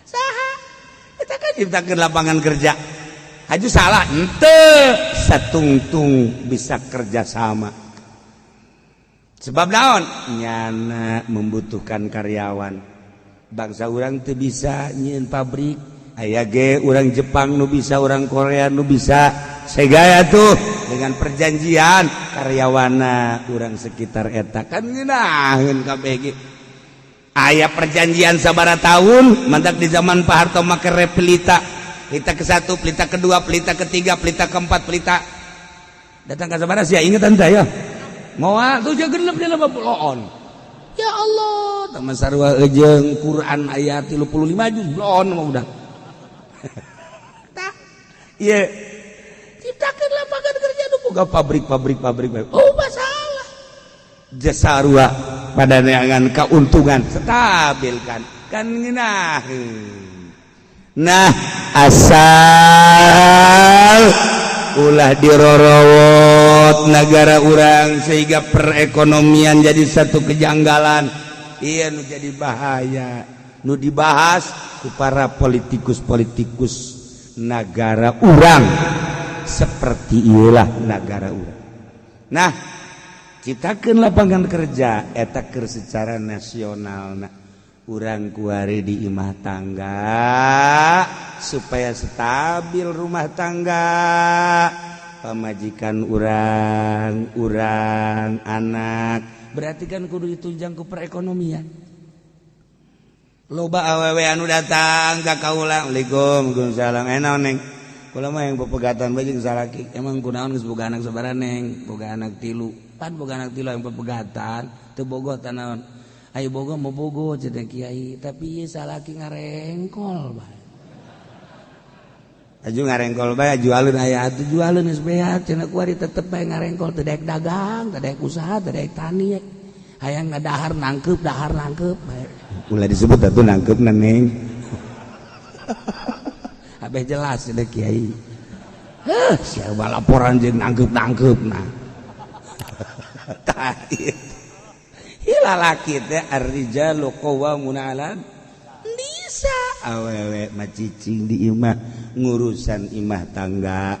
A: Saha eta kan ciptakeun lapangan kerja. Haju salah henteu satungtung bisa kerja sama. Sebab naon? Nyana membutuhkan karyawan. Bangsa urang teu bisa nyieun pabrik. Aya ge urang Jepang nu bisa, urang Korea nu bisa. Segaya tuh dengan perjanjian karyawana urang sekitar eta kan ngeunaheun kabeh ge. Aya perjanjian sabara tahun mantak di zaman Pak Harto make repelita pelita ke satu, pelita kedua, pelita ketiga, pelita keempat, pelita datang ke sabara sia inget anta ya moal tuh genep di bloon
B: ya Allah teman sarua jeung Quran ayat 35 juz bloon mah udah
A: tah ieu
B: Ciptakeun lapangan kerja nu boga pabrik-pabrik pabrik. Oh, masalah. Jasarua pada neangan keuntungan stabil kan. Kan ngeunaheun. Nah, asal ulah dirorowot negara urang sehingga perekonomian jadi satu kejanggalan. Iya, nu jadi bahaya nu dibahas ku para politikus-politikus negara urang seperti iyalah negara urang. Nah, ciptakeun lapangan kerja eta keur secara nasional. Nah, urang kuari di imah tangga supaya stabil rumah tangga, pamajikan urang, urang, anak, berarti kan kudu ditunjang ku perekonomian. Loba awewe anu datang ka kaula, "Assalamualaikum." "Waalaikumsalam." "Eh, naon, Neng?" "Kula mah hayang pepegatan bae jeung salaki." "Emang kunaon, geus boga anak sabaraha, Neng?" "Boga anak tilu." "Pan boga anak tilu hayang pepegatan, teu bogoh tah naon?" "Ayo bogoh mau bogoh," cenah, "Kiai, tapi ieu salaki ngarengkol bae." "Aju ngarengkol bae, jualeun aya atuh, jualeun geus beak," cenah, "kuari tetep bae ngarengkol, teu daek dagang, teu daek usaha, teu daek tani, hayang ngadahar nangkeup, dahar nangkeup bae." Ulah disebut atuh nangkeupna, Neng. Abeh jelas cenah kiai. Heuh, siapa laporan jeung nangkeup-nangkeupna. Tah ieu. Lalaki teh ar-rijalu qawwamuna 'alan nisa, awewe mah cicing di imah, ngurusan imah tangga,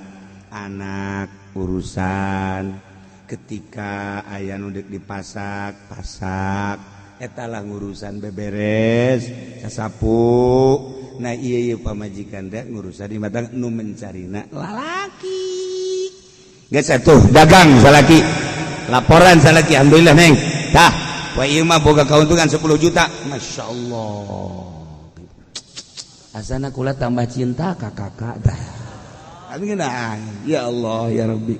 B: anak, urusan ketika aya nu deuk dipasak pasak, eta lah ngurusan beberes sasapu. Nah, iya iya, pamajikan teh ngurusan imah tangga, nu mencarina lalaki. Geus atuh dagang salaki, laporan salaki, "Alhamdulillah, Neng, tah wah ieu mah boga keuntungan 10 juta." Masya Allah, asana kula tambah cinta ka kakak tah. Tapi ngeunah, ya Allah ya Rabbi,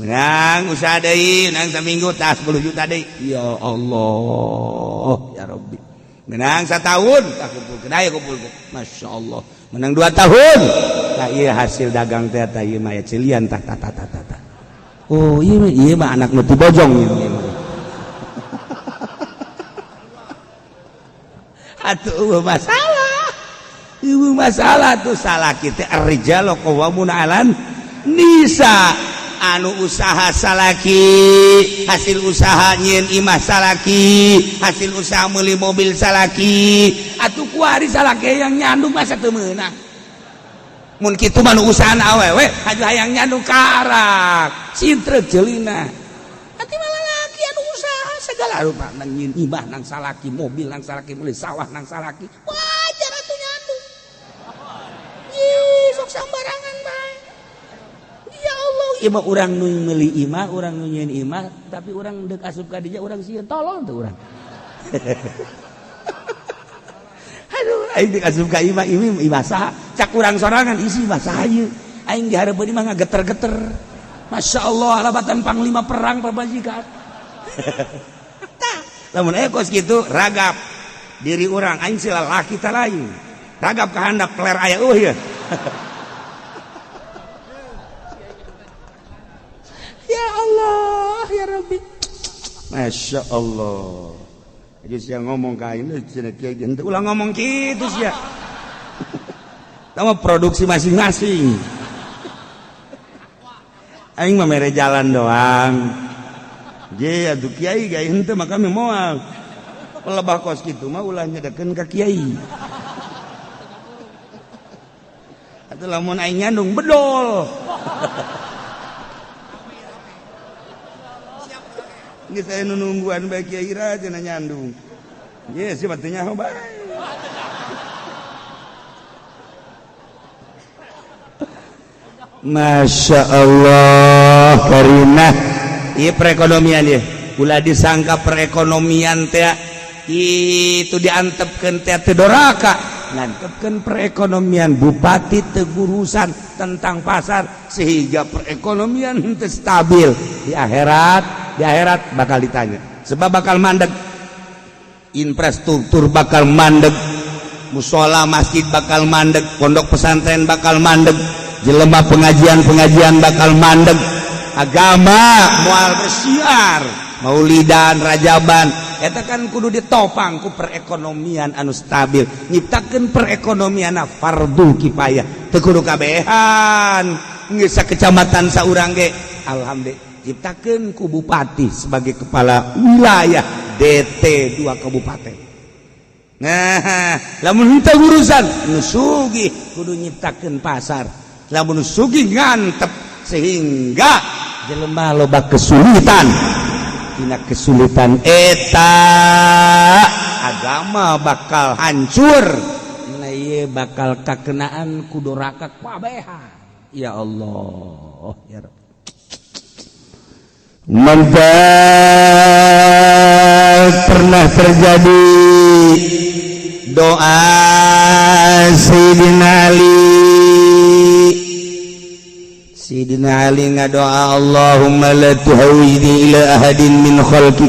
B: menang usaha deui, menang saminggu tah 10 juta deui, ya Allah ya Rabbi. Menang setahun tah kumpulkeun, aya kumpulkeun, Masya Allah. Menang 2 tahun tah, ieu hasil dagang teh, tah ieu mah ya cilian, tah tah tah tah tah. Oh, ieu ieu mah anak nu bojong ieu mah. Atuh masalah, ibu masalah tuh salah kita. Ar-rijalu qawwamuna 'alan nisa, anu usaha salaki, hasil usaha nyieun imah salaki, hasil usaha meuli mobil salaki. Atuh kuari salaki hayang nyandung, masa teu meunang? Mun kitu mah nu usahaan awewe haju hayang nyandung karak sintreuk ceulina. Ati mah lalaki anu usaha segala rupa, nang nyieun imah nang salaki, mobil nang salaki, meuli sawah nang salaki, wajar atuh nyandung. Ih, sok sambarangan bae. Ya Allah, ieu mah urang nu meuli imah, urang nu nyieun imah, tapi urang deuk asup ka dinya urang sieun, tolong tuh urang. Aduh, aing deuk asup ka imah, ini imah saha? Cak urang sorangan isi imah saha ieu? Aing dihareupeun imah ngageter-geter. Masya Allah, alabatan panglima perang pamajikan. Tah, lamun aya kos kitu ragap diri urang, aing si lalaki tah lain. Ragap ka handap peler aya eueuh ieu. Ya Allah, ya Rabbi. Masya Allah. Jadi sia ngomong ka aing cenah kiai, henteu ulah ngomong kitu sia. Tama produksi masing-masing. Aing mah mere jalan doang. Je atuh kiai kiai henteu mah kami moal. Lebah kos kitu mah ulah nyedekeun ka kiai. Atuh lamun aing nyandung bedol. Geus aya nu nungguan bae kiai ra cenah nyandung. Ye si batu nyaho bae. Masya Allah karinah ieu perekonomian ieu. Ulah disangka perekonomian teh itu diantepkeun teh teu doraka. Ngantepkeun perekonomian bupati teu gurusan tentang pasar sehingga perekonomian teu stabil. Di akhirat bakal ditanya. Sebab bakal mandeg, infrastruktur bakal mandeg, musola masjid bakal mandeg, pondok pesantren bakal mandeg,
A: Jelema pengajian-pengajian bakal mandeg, agama moal bersiar, maulidan, rajaban eta kan kudu ditopang ku perekonomian anu stabil. Nyiptakeun perekonomian fardu kifayah, teu kudu kabehan, geus kecamatan saurang ge alhamdulillah. Ciptakeun ku bupati sebagai kepala wilayah DT dua kabupaten. Nah, lamun henteu urusan nu sugih kudu nyiptakeun pasar, lamun sugih ngantep sehingga jelema loba kesulitan. Tina kesulitan eta agama bakal hancur. Nah, ieu bakal kakenaan ku doraka kabehan. Ya Allah, ya Rabb. Mantap, pernah terjadi doa Sayyidina Ali. Sayyidina Ali ngadoa, "Allahumma la tuhawwijni ila ahadin min khalqik."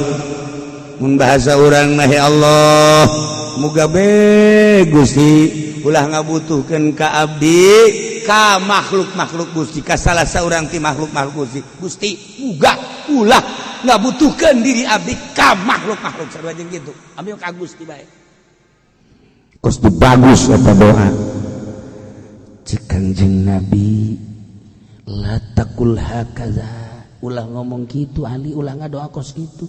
A: Mun bahasa urang mah, "Ya Allah, muga be Gusti ulah ngabutuhkeun ka abdi ka makhluk-makhluk Gusti, ka salah saurang ti makhluk-makhluk Gusti. Gusti, muga ulah ngabutuhkeun diri abdi ka makhluk-makhluk." Sarua jeung kitu abdi ka Gusti bae. Kos bagus eta doa. Cek Kanjeng Nabi, "La taqul hakaza." Ulah ngomong gitu, Ali, ulah ngadoa kos gitu.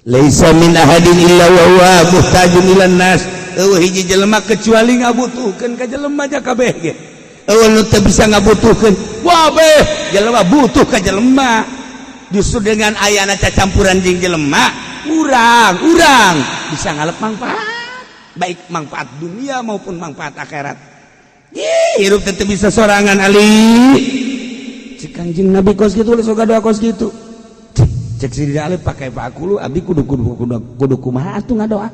A: Laisa min ahadin illa wa huwa muhtajun ilan nas. Euweuh hiji jelema kecuali ngabutuhkeun ka jelema ja kabeh ge. Euweuh nu teu bisa ngabutuhkeun, wabeh jelema butuh ka jelema. Justru dengan ayana cacampuran jeung jelema, urang urang bisa ngalep manfaat, baik manfaat dunia maupun manfaat akhirat. Ih, hirup teu bisa sorangan, Ali. Cek Kanjeng Nabi kos kitu, sok doa kos kitu. Cek si Ali, pakai pakulu abdi kudu kudu kudu kudu kumaha atuh ngadoa?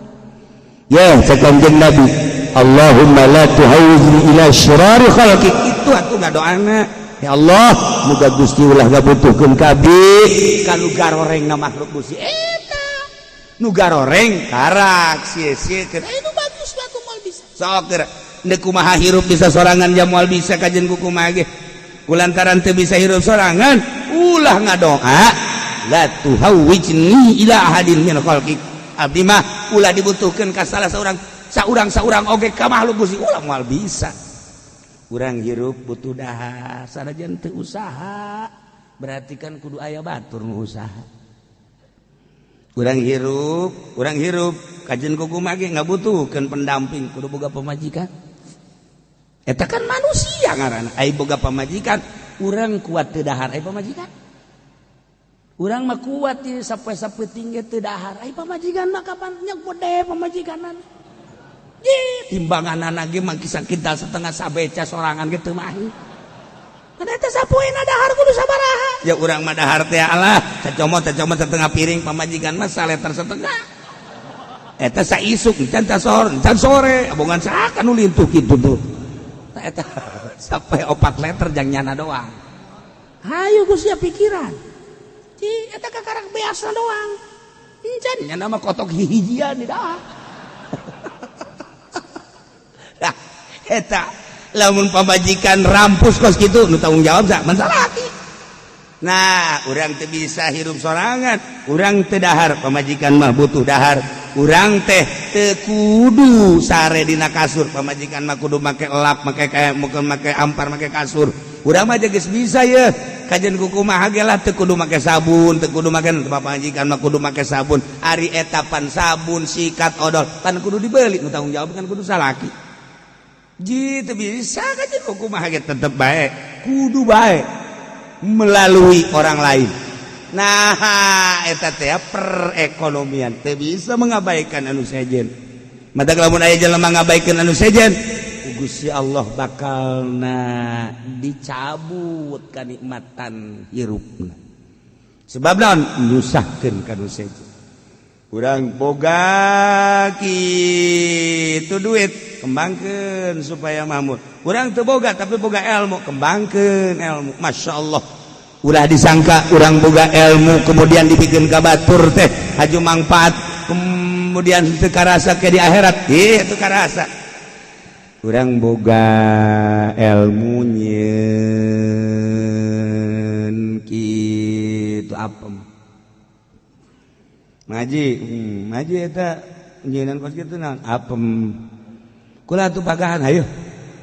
A: Ya, cek Kanjeng Nabi, "Allahumma la tuhawwizni ila syirari khalqik." Itu atuh ngadoana, "Ya Allah, muga Gusti ulah ngabutuhkeun ka abdi ka nu garoreng na makhluk Gusti." Eta nu garoreng karak sia-sia. Nu bagus atuh moal bisa. Sok geura ndek kumaha hirup bisa sorangan ja moal bisa kajen ku kumaha ge. Kulantaran teu bisa hirup sorangan, ulah ngadoa "la tuhawwijni ila ahadin min khalqik." Abdi mah ulah dibutuhkeun ka salah seorang saurang saurang oge ka makhluk Gusti, ulah, moal bisa. Urang hirup butuh dahar sanajan teu usaha, berarti kan kudu aya batur nu usaha. Urang hirup, urang hirup kajen kumaha ge ngabutuhkeun pendamping, kudu boga pamajikan. Eta kan manusia ngaranna. Ai boga pamajikan, urang kuat teu dahar, ai pamajikan? Urang mah kuat ieu sapoe-sapoe tinggi teu dahar, ai pamajikan mah kapan nya gede pamajikanan? Ih, timbangan ge mah kisah kintal setengah sabeca sorangan ge teu mahi. Kan eta sapoena dahar kudu sabaraha? Ya urang mah dahar teh alah, cacomot cacomot setengah piring, pamajikan mah saleter setengah. Eta saisuk can sore, can sore, abongan saha nu lintuh kitu tuh. Eta sampai 4 liter jang nyana doang. Ayo gus ya pikiran. Ci, eta kakarak biasa doang. Encan nyana mah kotok hihijian di dah. Nah, eta lamun pamajikan rampus kos kitu, nu tanggung jawab sak man salaki. Nah, urang teu bisa hirup sorangan, urang teu dahar, pamajikan mah butuh dahar. Urang teh teu kudu sare dina kasur, pamajikan mah kudu make elap, make kayak mungkin make ampar, make kasur. Urang mah geus bisa ye. Kajen kumaha ge lah teu kudu make sabun, teu kudu make, pamajikan mah kudu make sabun. Ari eta pan sabun, sikat, odol, pan kudu dibeli, nu tanggung jawab kan kudu salaki. Ji teu bisa kajen kumaha ge tetep bae, kudu bae melalui orang lain. Nah, eta teh perekonomian teu bisa mengabaikan anu sejen. Mata lamun aya jelema ngabaikan anu sejen, Gusti Allah bakalna dicabut kanikmatan hirupna. Sebab naon? Nyusahkeun ka nu sejen. Urang boga kitu duit, kembangkeun supaya makmur. Urang teu boga tapi boga ilmu, kembangkeun ilmu. Masya Allah, ulah disangka urang boga ilmu kemudian dibikin ka batur teh haju manfaat, kemudian teu karasa ke di akhirat. Ih, teu karasa. Urang boga ilmu nyeun kitu apem ngaji ngaji eta nyeunan kos kitu naon apem kula atuh pagahan hayu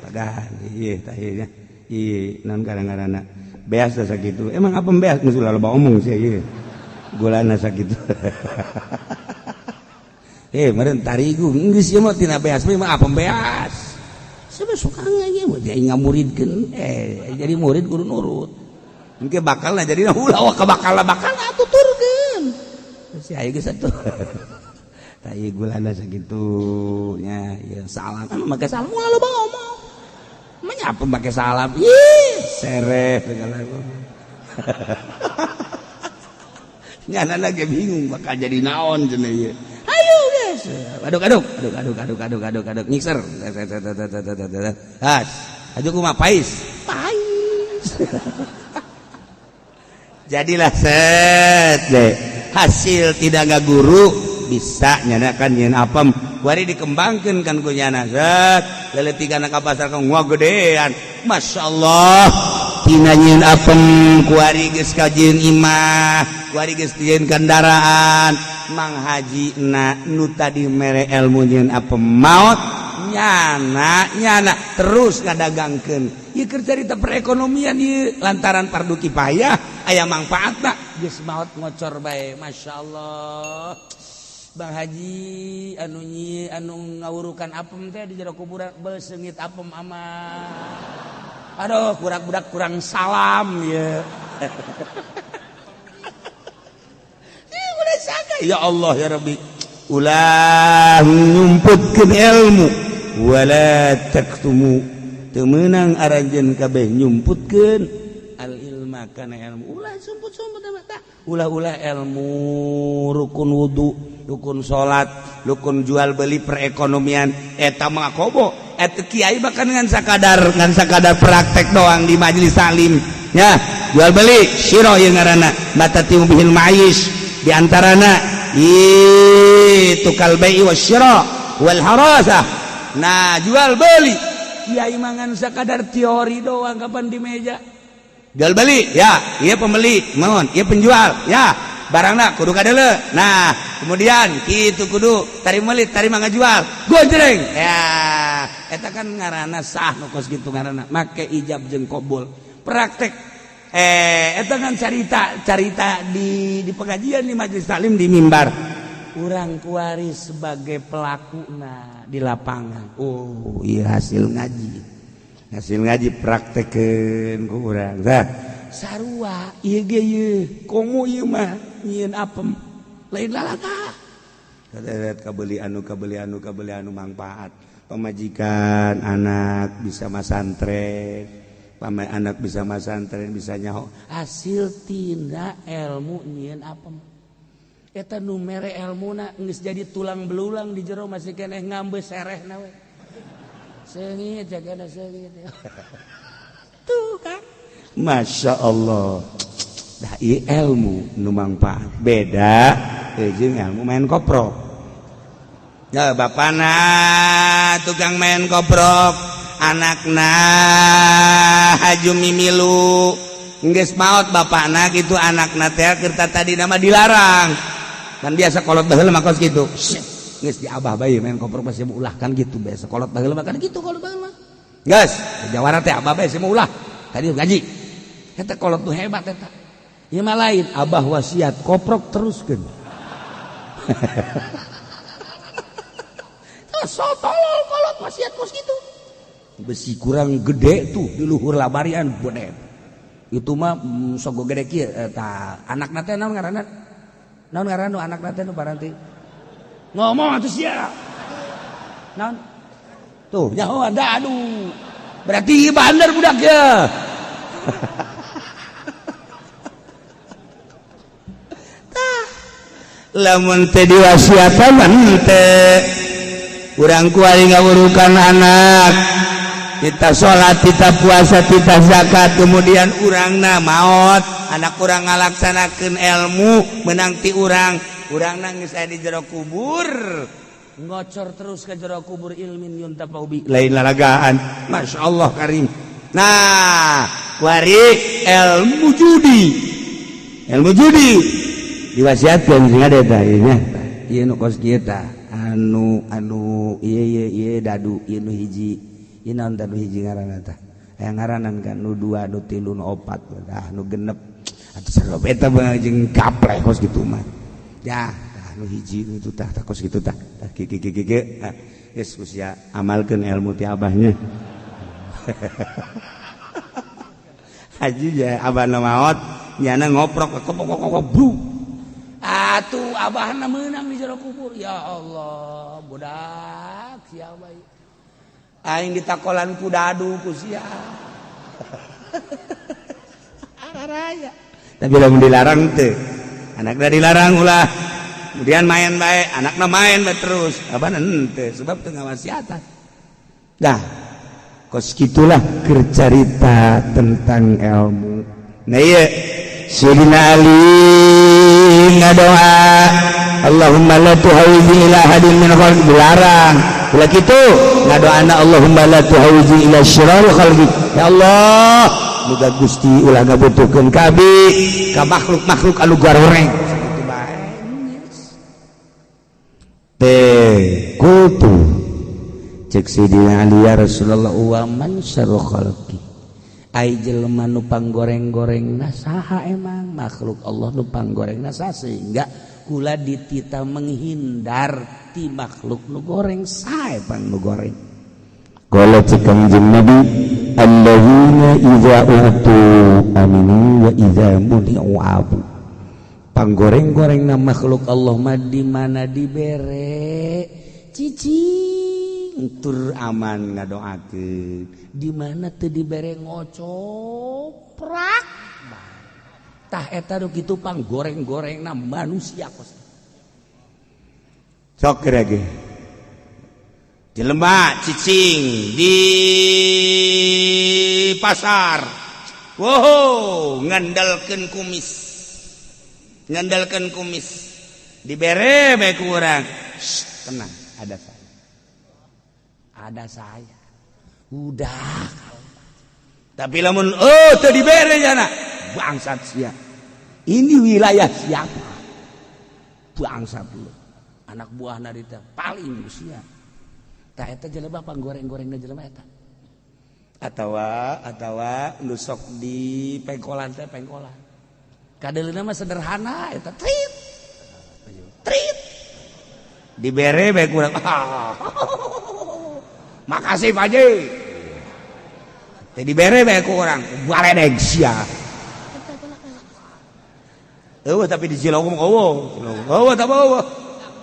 A: pagahan ieu tah ieu nya ieu naon ngaran-ngaranna beas da sakitu emang apem beas geus ulah loba omong sia ieu gulana sakitu. Meureun tarigu geus ieu mah tina beas mah apem beas. Siapa suka ieu mah jadi ngamuridkeun jadi murid kudu nurut. Engke bakalna jadi ulah ka bakal bakal atuturkeun. Si ayo geus atuh. Tah ieu gulana sakitu nya ieu salam emang make salam ulah loba ngomong. Emang apa make salam? Ih, sereh segala. Nyana lagi bingung bakal jadi naon cenah ieu. Ayo guys. Aduk aduk aduk aduk aduk aduk aduk aduk mixer. Has. Aju kumaha pais? Pais. Jadilah set deh. Hasil tidak nggak guru bisa nyana kan nyeun apem. Kuari dikembangkeun kan ku nyana set. Leletikan ka pasar ka gedean. Masyaallah. Tina nyeun apem kuari geus kajieun imah, kuari geus dijieun kendaraan. Mang Haji na nu tadi mere ilmu nyeun apem maot nyana nyana terus ngadagangkeun. Ieu keur carita perekonomian ieu lantaran fardu kifayah aya mangfaatna geus maot ngocor bae. Masyaallah. Bang Haji anu nyi anu ngawurukan apem teh di jero kuburan beseungit apem amat. Aduh kurang budak kurang salam ya. Ya Allah ya Rabbi, ulah nyumputkeun ilmu wala taktumu teu meunang aranjeun kabeh nyumputkeun al ilma kana ilmu. Ulah sumput-sumput tah. Ulah-ulah ilmu rukun wudu, rukun salat, rukun jual beli perekonomian eta mah kobo. Eta kiai bahkan ngan sakadar praktek doang di majelis taklim ya, jual beli syiro ieu ngaranna matatimu bihil ma'is di antarana itu kal bai'i wasyira wal harasah. Nah jual beli kiai mangan sakadar teori doang kapan di meja jual beli ya, iya pembeli mohon, iya penjual ya, barangna kudu kadeuleu. Nah kemudian kitu kudu tarima meuli tarima ngajual gonjreng ya, eta kan ngaranna sah nu kos kitu ngaranna make ijab jeung qabul praktek. Eta kan carita di pengajian di majelis taklim di mimbar urang kuari sebagai pelakuna di lapangan. Oh iya hasil ngaji praktekeun ku urang. Tah sarua ieu ge ieu komo ieu mah nyieun apem lain lalaka kabeli anu kabeli anu kabeli anu mangfaat pamajikan anak bisa masantren, pamai anak bisa masantren bisa nyaho hasil tina ilmu nyieun apem. Eta nu mere elmuna geus jadi tulang belulang di jero masih keneh ngambe serehna we. Seungit jagana seungit. Tuh kan. Masya Allah. Dah ieu ilmu nu mangfaat beda jeung ilmu main koprok. Ya bapana tukang main koprok, anakna haju mimilu. Geus maot bapana gitu anakna teh keur tadi nama dilarang. Kan biasa kolot baheula mah kos kitu. Geus di abah bae main koprok masih ulah kan gitu biasa kolot baheula mah kan gitu kolot baheula mah. Geus, jawara teh abah bae mau ulah. Tadi ngaji. Eta kolot tuh hebat eta. Ieu mah lain abah wasiat koprok teruskeun. So tolol kolot wasiat kos kitu. Besi kurang gede tuh di luhur labarian gede. Itu mah sogo gede kieu eta anakna teh naon ngaranna? Naon ngaranna anakna teh nu paranti? Ngomong atuh sia. Naon? Tuh nyaho ada aduh. Berarti bandar budak ya. Tah. Lamun teh diwasiatan teh urang kuari ngawurukan anak. Kita sholat, kita puasa, kita zakat, kemudian urangna maot, anak urang ngalaksanakeun ilmu menang ti urang, urang nangis aya di jero kubur, ngocor terus ke jero kubur ilmin yuntafa'u bi, lain lalagaan. Masya Allah karim. Nah, kuari ilmu judi, ilmu judi diwasiatkeun sing ada tah ieu nya, ieu nu kos kieu tah, anu anu ieu ieu ieu dadu ieu nu hiji ieu. Naon tah nu hiji ngaranna tah? Aya ngaranan kan, nu dua, nu tilu, nu opat, tah nu genep atuh sarua eta jeung gapleh kos kitu mah ya. Tah, nu hiji nu itu tah, tah kos kitu tah, tah kieu kieu kieu kieu. Geus usia amalkeun ilmu ti abahnya. Haji ya, abahna maot nyana ngoprok kok kok kok bru
B: atuh abahna meunang di jero kubur. Ya Allah, budak siapa ieu?
A: Aing ditakolan ku dadu ku sia.
B: Araraya.
A: Tapi lamun dilarang teh, anakna dilarang ulah kemudian main bae, anakna main bae terus, apa henteu, sebab teu ngawasiatan. Dah kos gitulah kercarita tentang ilmu. Nah, iya, Sayyidina Ali ngadoa, "Allahumma la tuhawwizni ila ahadin min khalqi." Dilarang ulah kitu ngadoana, "Allahumma la tuhawwizni ila syirari khalqi." Ya Allah, muga Gusti ulah ngabutuhkeun ka abi ka makhluk-makhluk anu goreng sakitu bae. Teh kultu, cek Sayyidina Ali, "Ya Rasulullah, wa man syarru khalqi?" Ai jelema nu panggoreng-gorengna saha emang? Makhluk Allah nu panggorengna saha sehingga kula ditita menghindar ti makhluk nu goreng? Saha pang nu goreng?
C: Qala, cek Kangjeng Nabi, "Alladzina idza utu aminu wa idza muni'u abu."
A: Panggoreng-gorengna makhluk Allah mah di mana dibere cicing tur aman ngadoakeun,
B: di mana teu dibere ngocoprak. Tah, eta nu kitu pang goreng-gorengna manusia kos.
A: Sok lagi jelema cicing di pasar, wow, ngandalkeun kumis, ngandalkeun kumis, dibere bae ku urang, "Tenang, ada saya,
B: ada saya." Udah.
A: Tapi lamun oh teu dibere jana, "Bangsat sia, ini wilayah siapa? Bangsat lu."
B: Anak buah narita paling usia. Tah, eta jelema panggoreng-gorengna jelema eta.
A: Atawa atawa nu sok di pengkolan teh, pengkolan.
B: Kadeulina mah sederhana eta, trit trit.
A: Dibere bae kurang, "Ah, makasih, Pak Haji." Teh dibere bae ku urang, "Baledeg sia." Eueuh, tapi di Cilogong eueuh, eueuh tah, eueuh.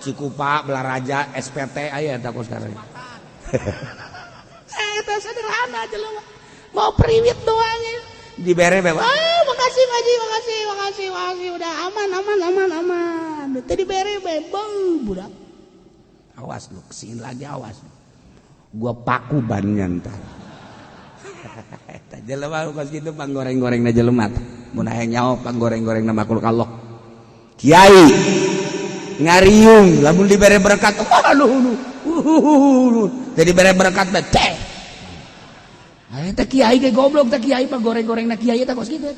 A: Cikupa, Balaraja, SPT aya eta kos sekarang.
B: Eta sederhana jelema mau priwit doang ya.
A: Dibere bae,
B: "Ah, makasih, Pak Haji, makasih, makasih, makasih." Udah aman, aman, aman, aman. Teu dibere bae, beuh, budak.
A: "Awas lu kesini lagi, awas. Gua paku bannya ntar." Eta jelema kos kitu panggoreng-gorengna jelema teh. Mun hayang nyaho panggoreng-gorengna makhluk Allah. Kiai ngariung lamun dibere berkat, aduh, teu dibere berkat teh teh.
B: Eta kiai ge goblok teh, kiai mah goreng-gorengna kiai eta kos kitu.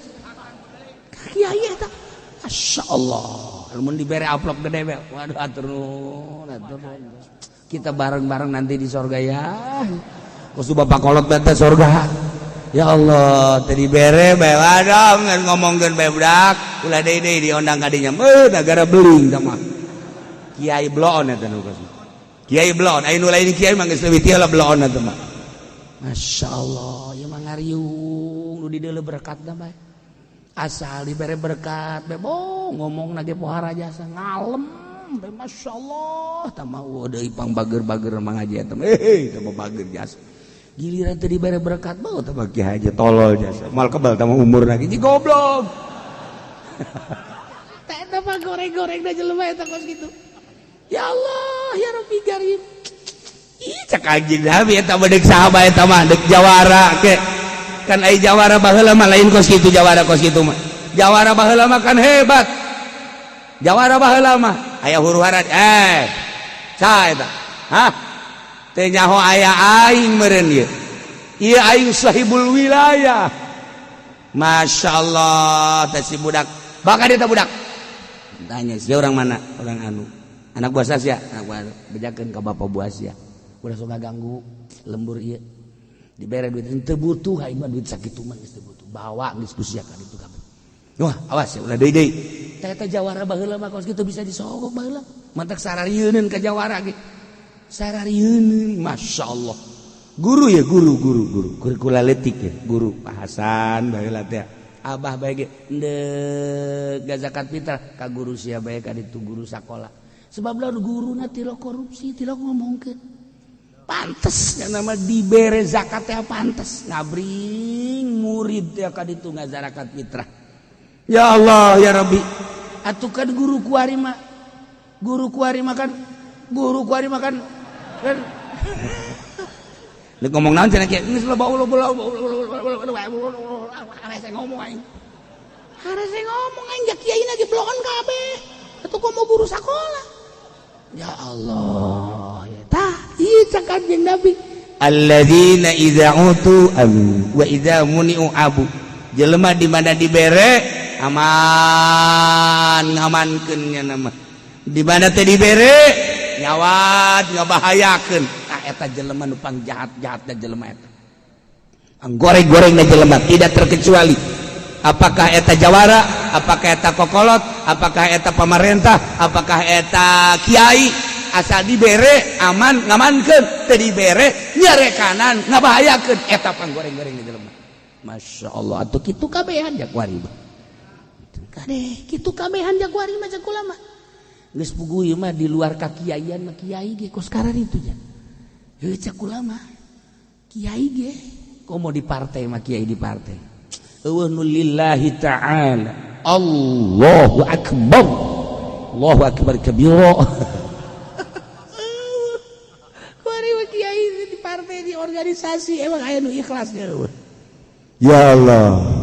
B: Kiai eta. Masya Allah.
A: Lamun dibere amplop gede bae, "Waduh, atur nuhun, atur nuhun.
B: Kita bareng-bareng nanti di sorga ya."
A: Kos bapak kolot teh sorga. Ya Allah, teu dibere bae, waduh, ngomongkeun bae, "Budak, ulah deui deui diondang ka dinya." Beuh, gara beling tah mah. Kiai bloon eta nu kos. Kiai bloon, aya nu lain kiai mah geus leuwih ti heula bloon eta mah.
B: Masya Allah, ieu mah ngariung nu dideuleu berkatna bae. Asal dibere berkat bae, oh, ngomong ge pohara jasa ngalem bae, Masya Allah, tah mah eueuh deui pang bager-bager mangaji eta mah.
A: Eh, tah mah bager jasa.
B: Giliran teu dibere berkat beuh.
A: Tah mah kiai haji tolol jasa. Moal kebal tah mah umur lagi ji goblok.
B: Tah, eta mah goreng-gorengna jelema eta kos kitu. Ya Allah, ya Rabbi Karim.
A: Ih, cek anjing Nabi eta mah deuk saha bae eta mah, deuk jawara ke. Kan ai jawara baheula mah lain kos kitu, jawara kos kitu mah. Jawara baheula mah kan hebat. Jawara baheula mah aya huru-hara, eh. Saha eta? Hah? Teu nyaho aya aing meureun ieu. Ieu aing sahibul wilayah. Masya Allah, teh si budak. Bakal dia budak. Tanya, si orang mana? Orang anu. Anak buah sia, anak buah bejakeun ka bapak buah sia.
B: Udah sok ganggu lembur ieu. Dibere duit teu butuh aing mah, duit sakitu mah geus teu butuh. Bawa geus ku sia ka ditu kabeh.
A: Wah, awas ya, ulah deui deui.
B: Teh eta jawara baheula mah kos kitu bisa disogok baheula. Mantak sararieuneun ka jawara ge.
A: Sararieuneun, Masya Allah. Guru ya, guru, guru, guru. Guru kula leutik ya, guru Pak Hasan baheula teh.
B: Abah bae ge endek zakat fitrah ka guru sia bae ka ditu, guru sakola. Sebab lamun guruna tilok korupsi, tilok ngomongkeun. Pantes nya nama dibere zakat teh, pantes ngabring murid teh ka ditu ngazarakat fitrah.
A: Ya Allah, ya Rabbi.
B: Atuh kan guru kuari mah, guru kuari mah kan, guru kuari mah kan kan
A: Lu ngomong naon cenah kieu? Geus loba ulo.
B: Hese ngomong aing. Hese ngomong aing, ja kiai lagi blokan kabeh. Atuh komo guru sakola. Ya Allah, ya tah ieu cak Kanjeng Nabi.
A: Alladzina idza utu abu wa idza muni'u abu. Jelema di mana dibere aman, ngamankeun nya nama. Di mana teh dibere nyawat ngabahayakeun.
B: Tah eta jelema nu pangjahat-jahatna jelema eta.
A: Goreng-goreng na jelema tidak terkecuali. Apakah eta jawara, apakah eta kokolot, apakah eta pamarentah, apakah eta kiai, asal dibere aman ngamankeun, teu dibere nyerekanan ngabahayakeun, eta panggoreng-goreng jelema.
B: Masya Allah, atuh kitu kabehan jakwari mah. Kade kitu kabehan jakwari mah, cek kula mah. Geus puguh ieu mah di luar kakiaian mah, kiai ge kos itu nya. Heuh, cek kula mah. Kiai ge komo di partai mah, kiai di partai.
A: Eueuh nu lillahi ta'ala. Allahu akbar. Allahu akbar kabira.
B: Kuari mah kiai di partai, di organisasi emang aya nu ikhlas ya.
A: Ya Allah.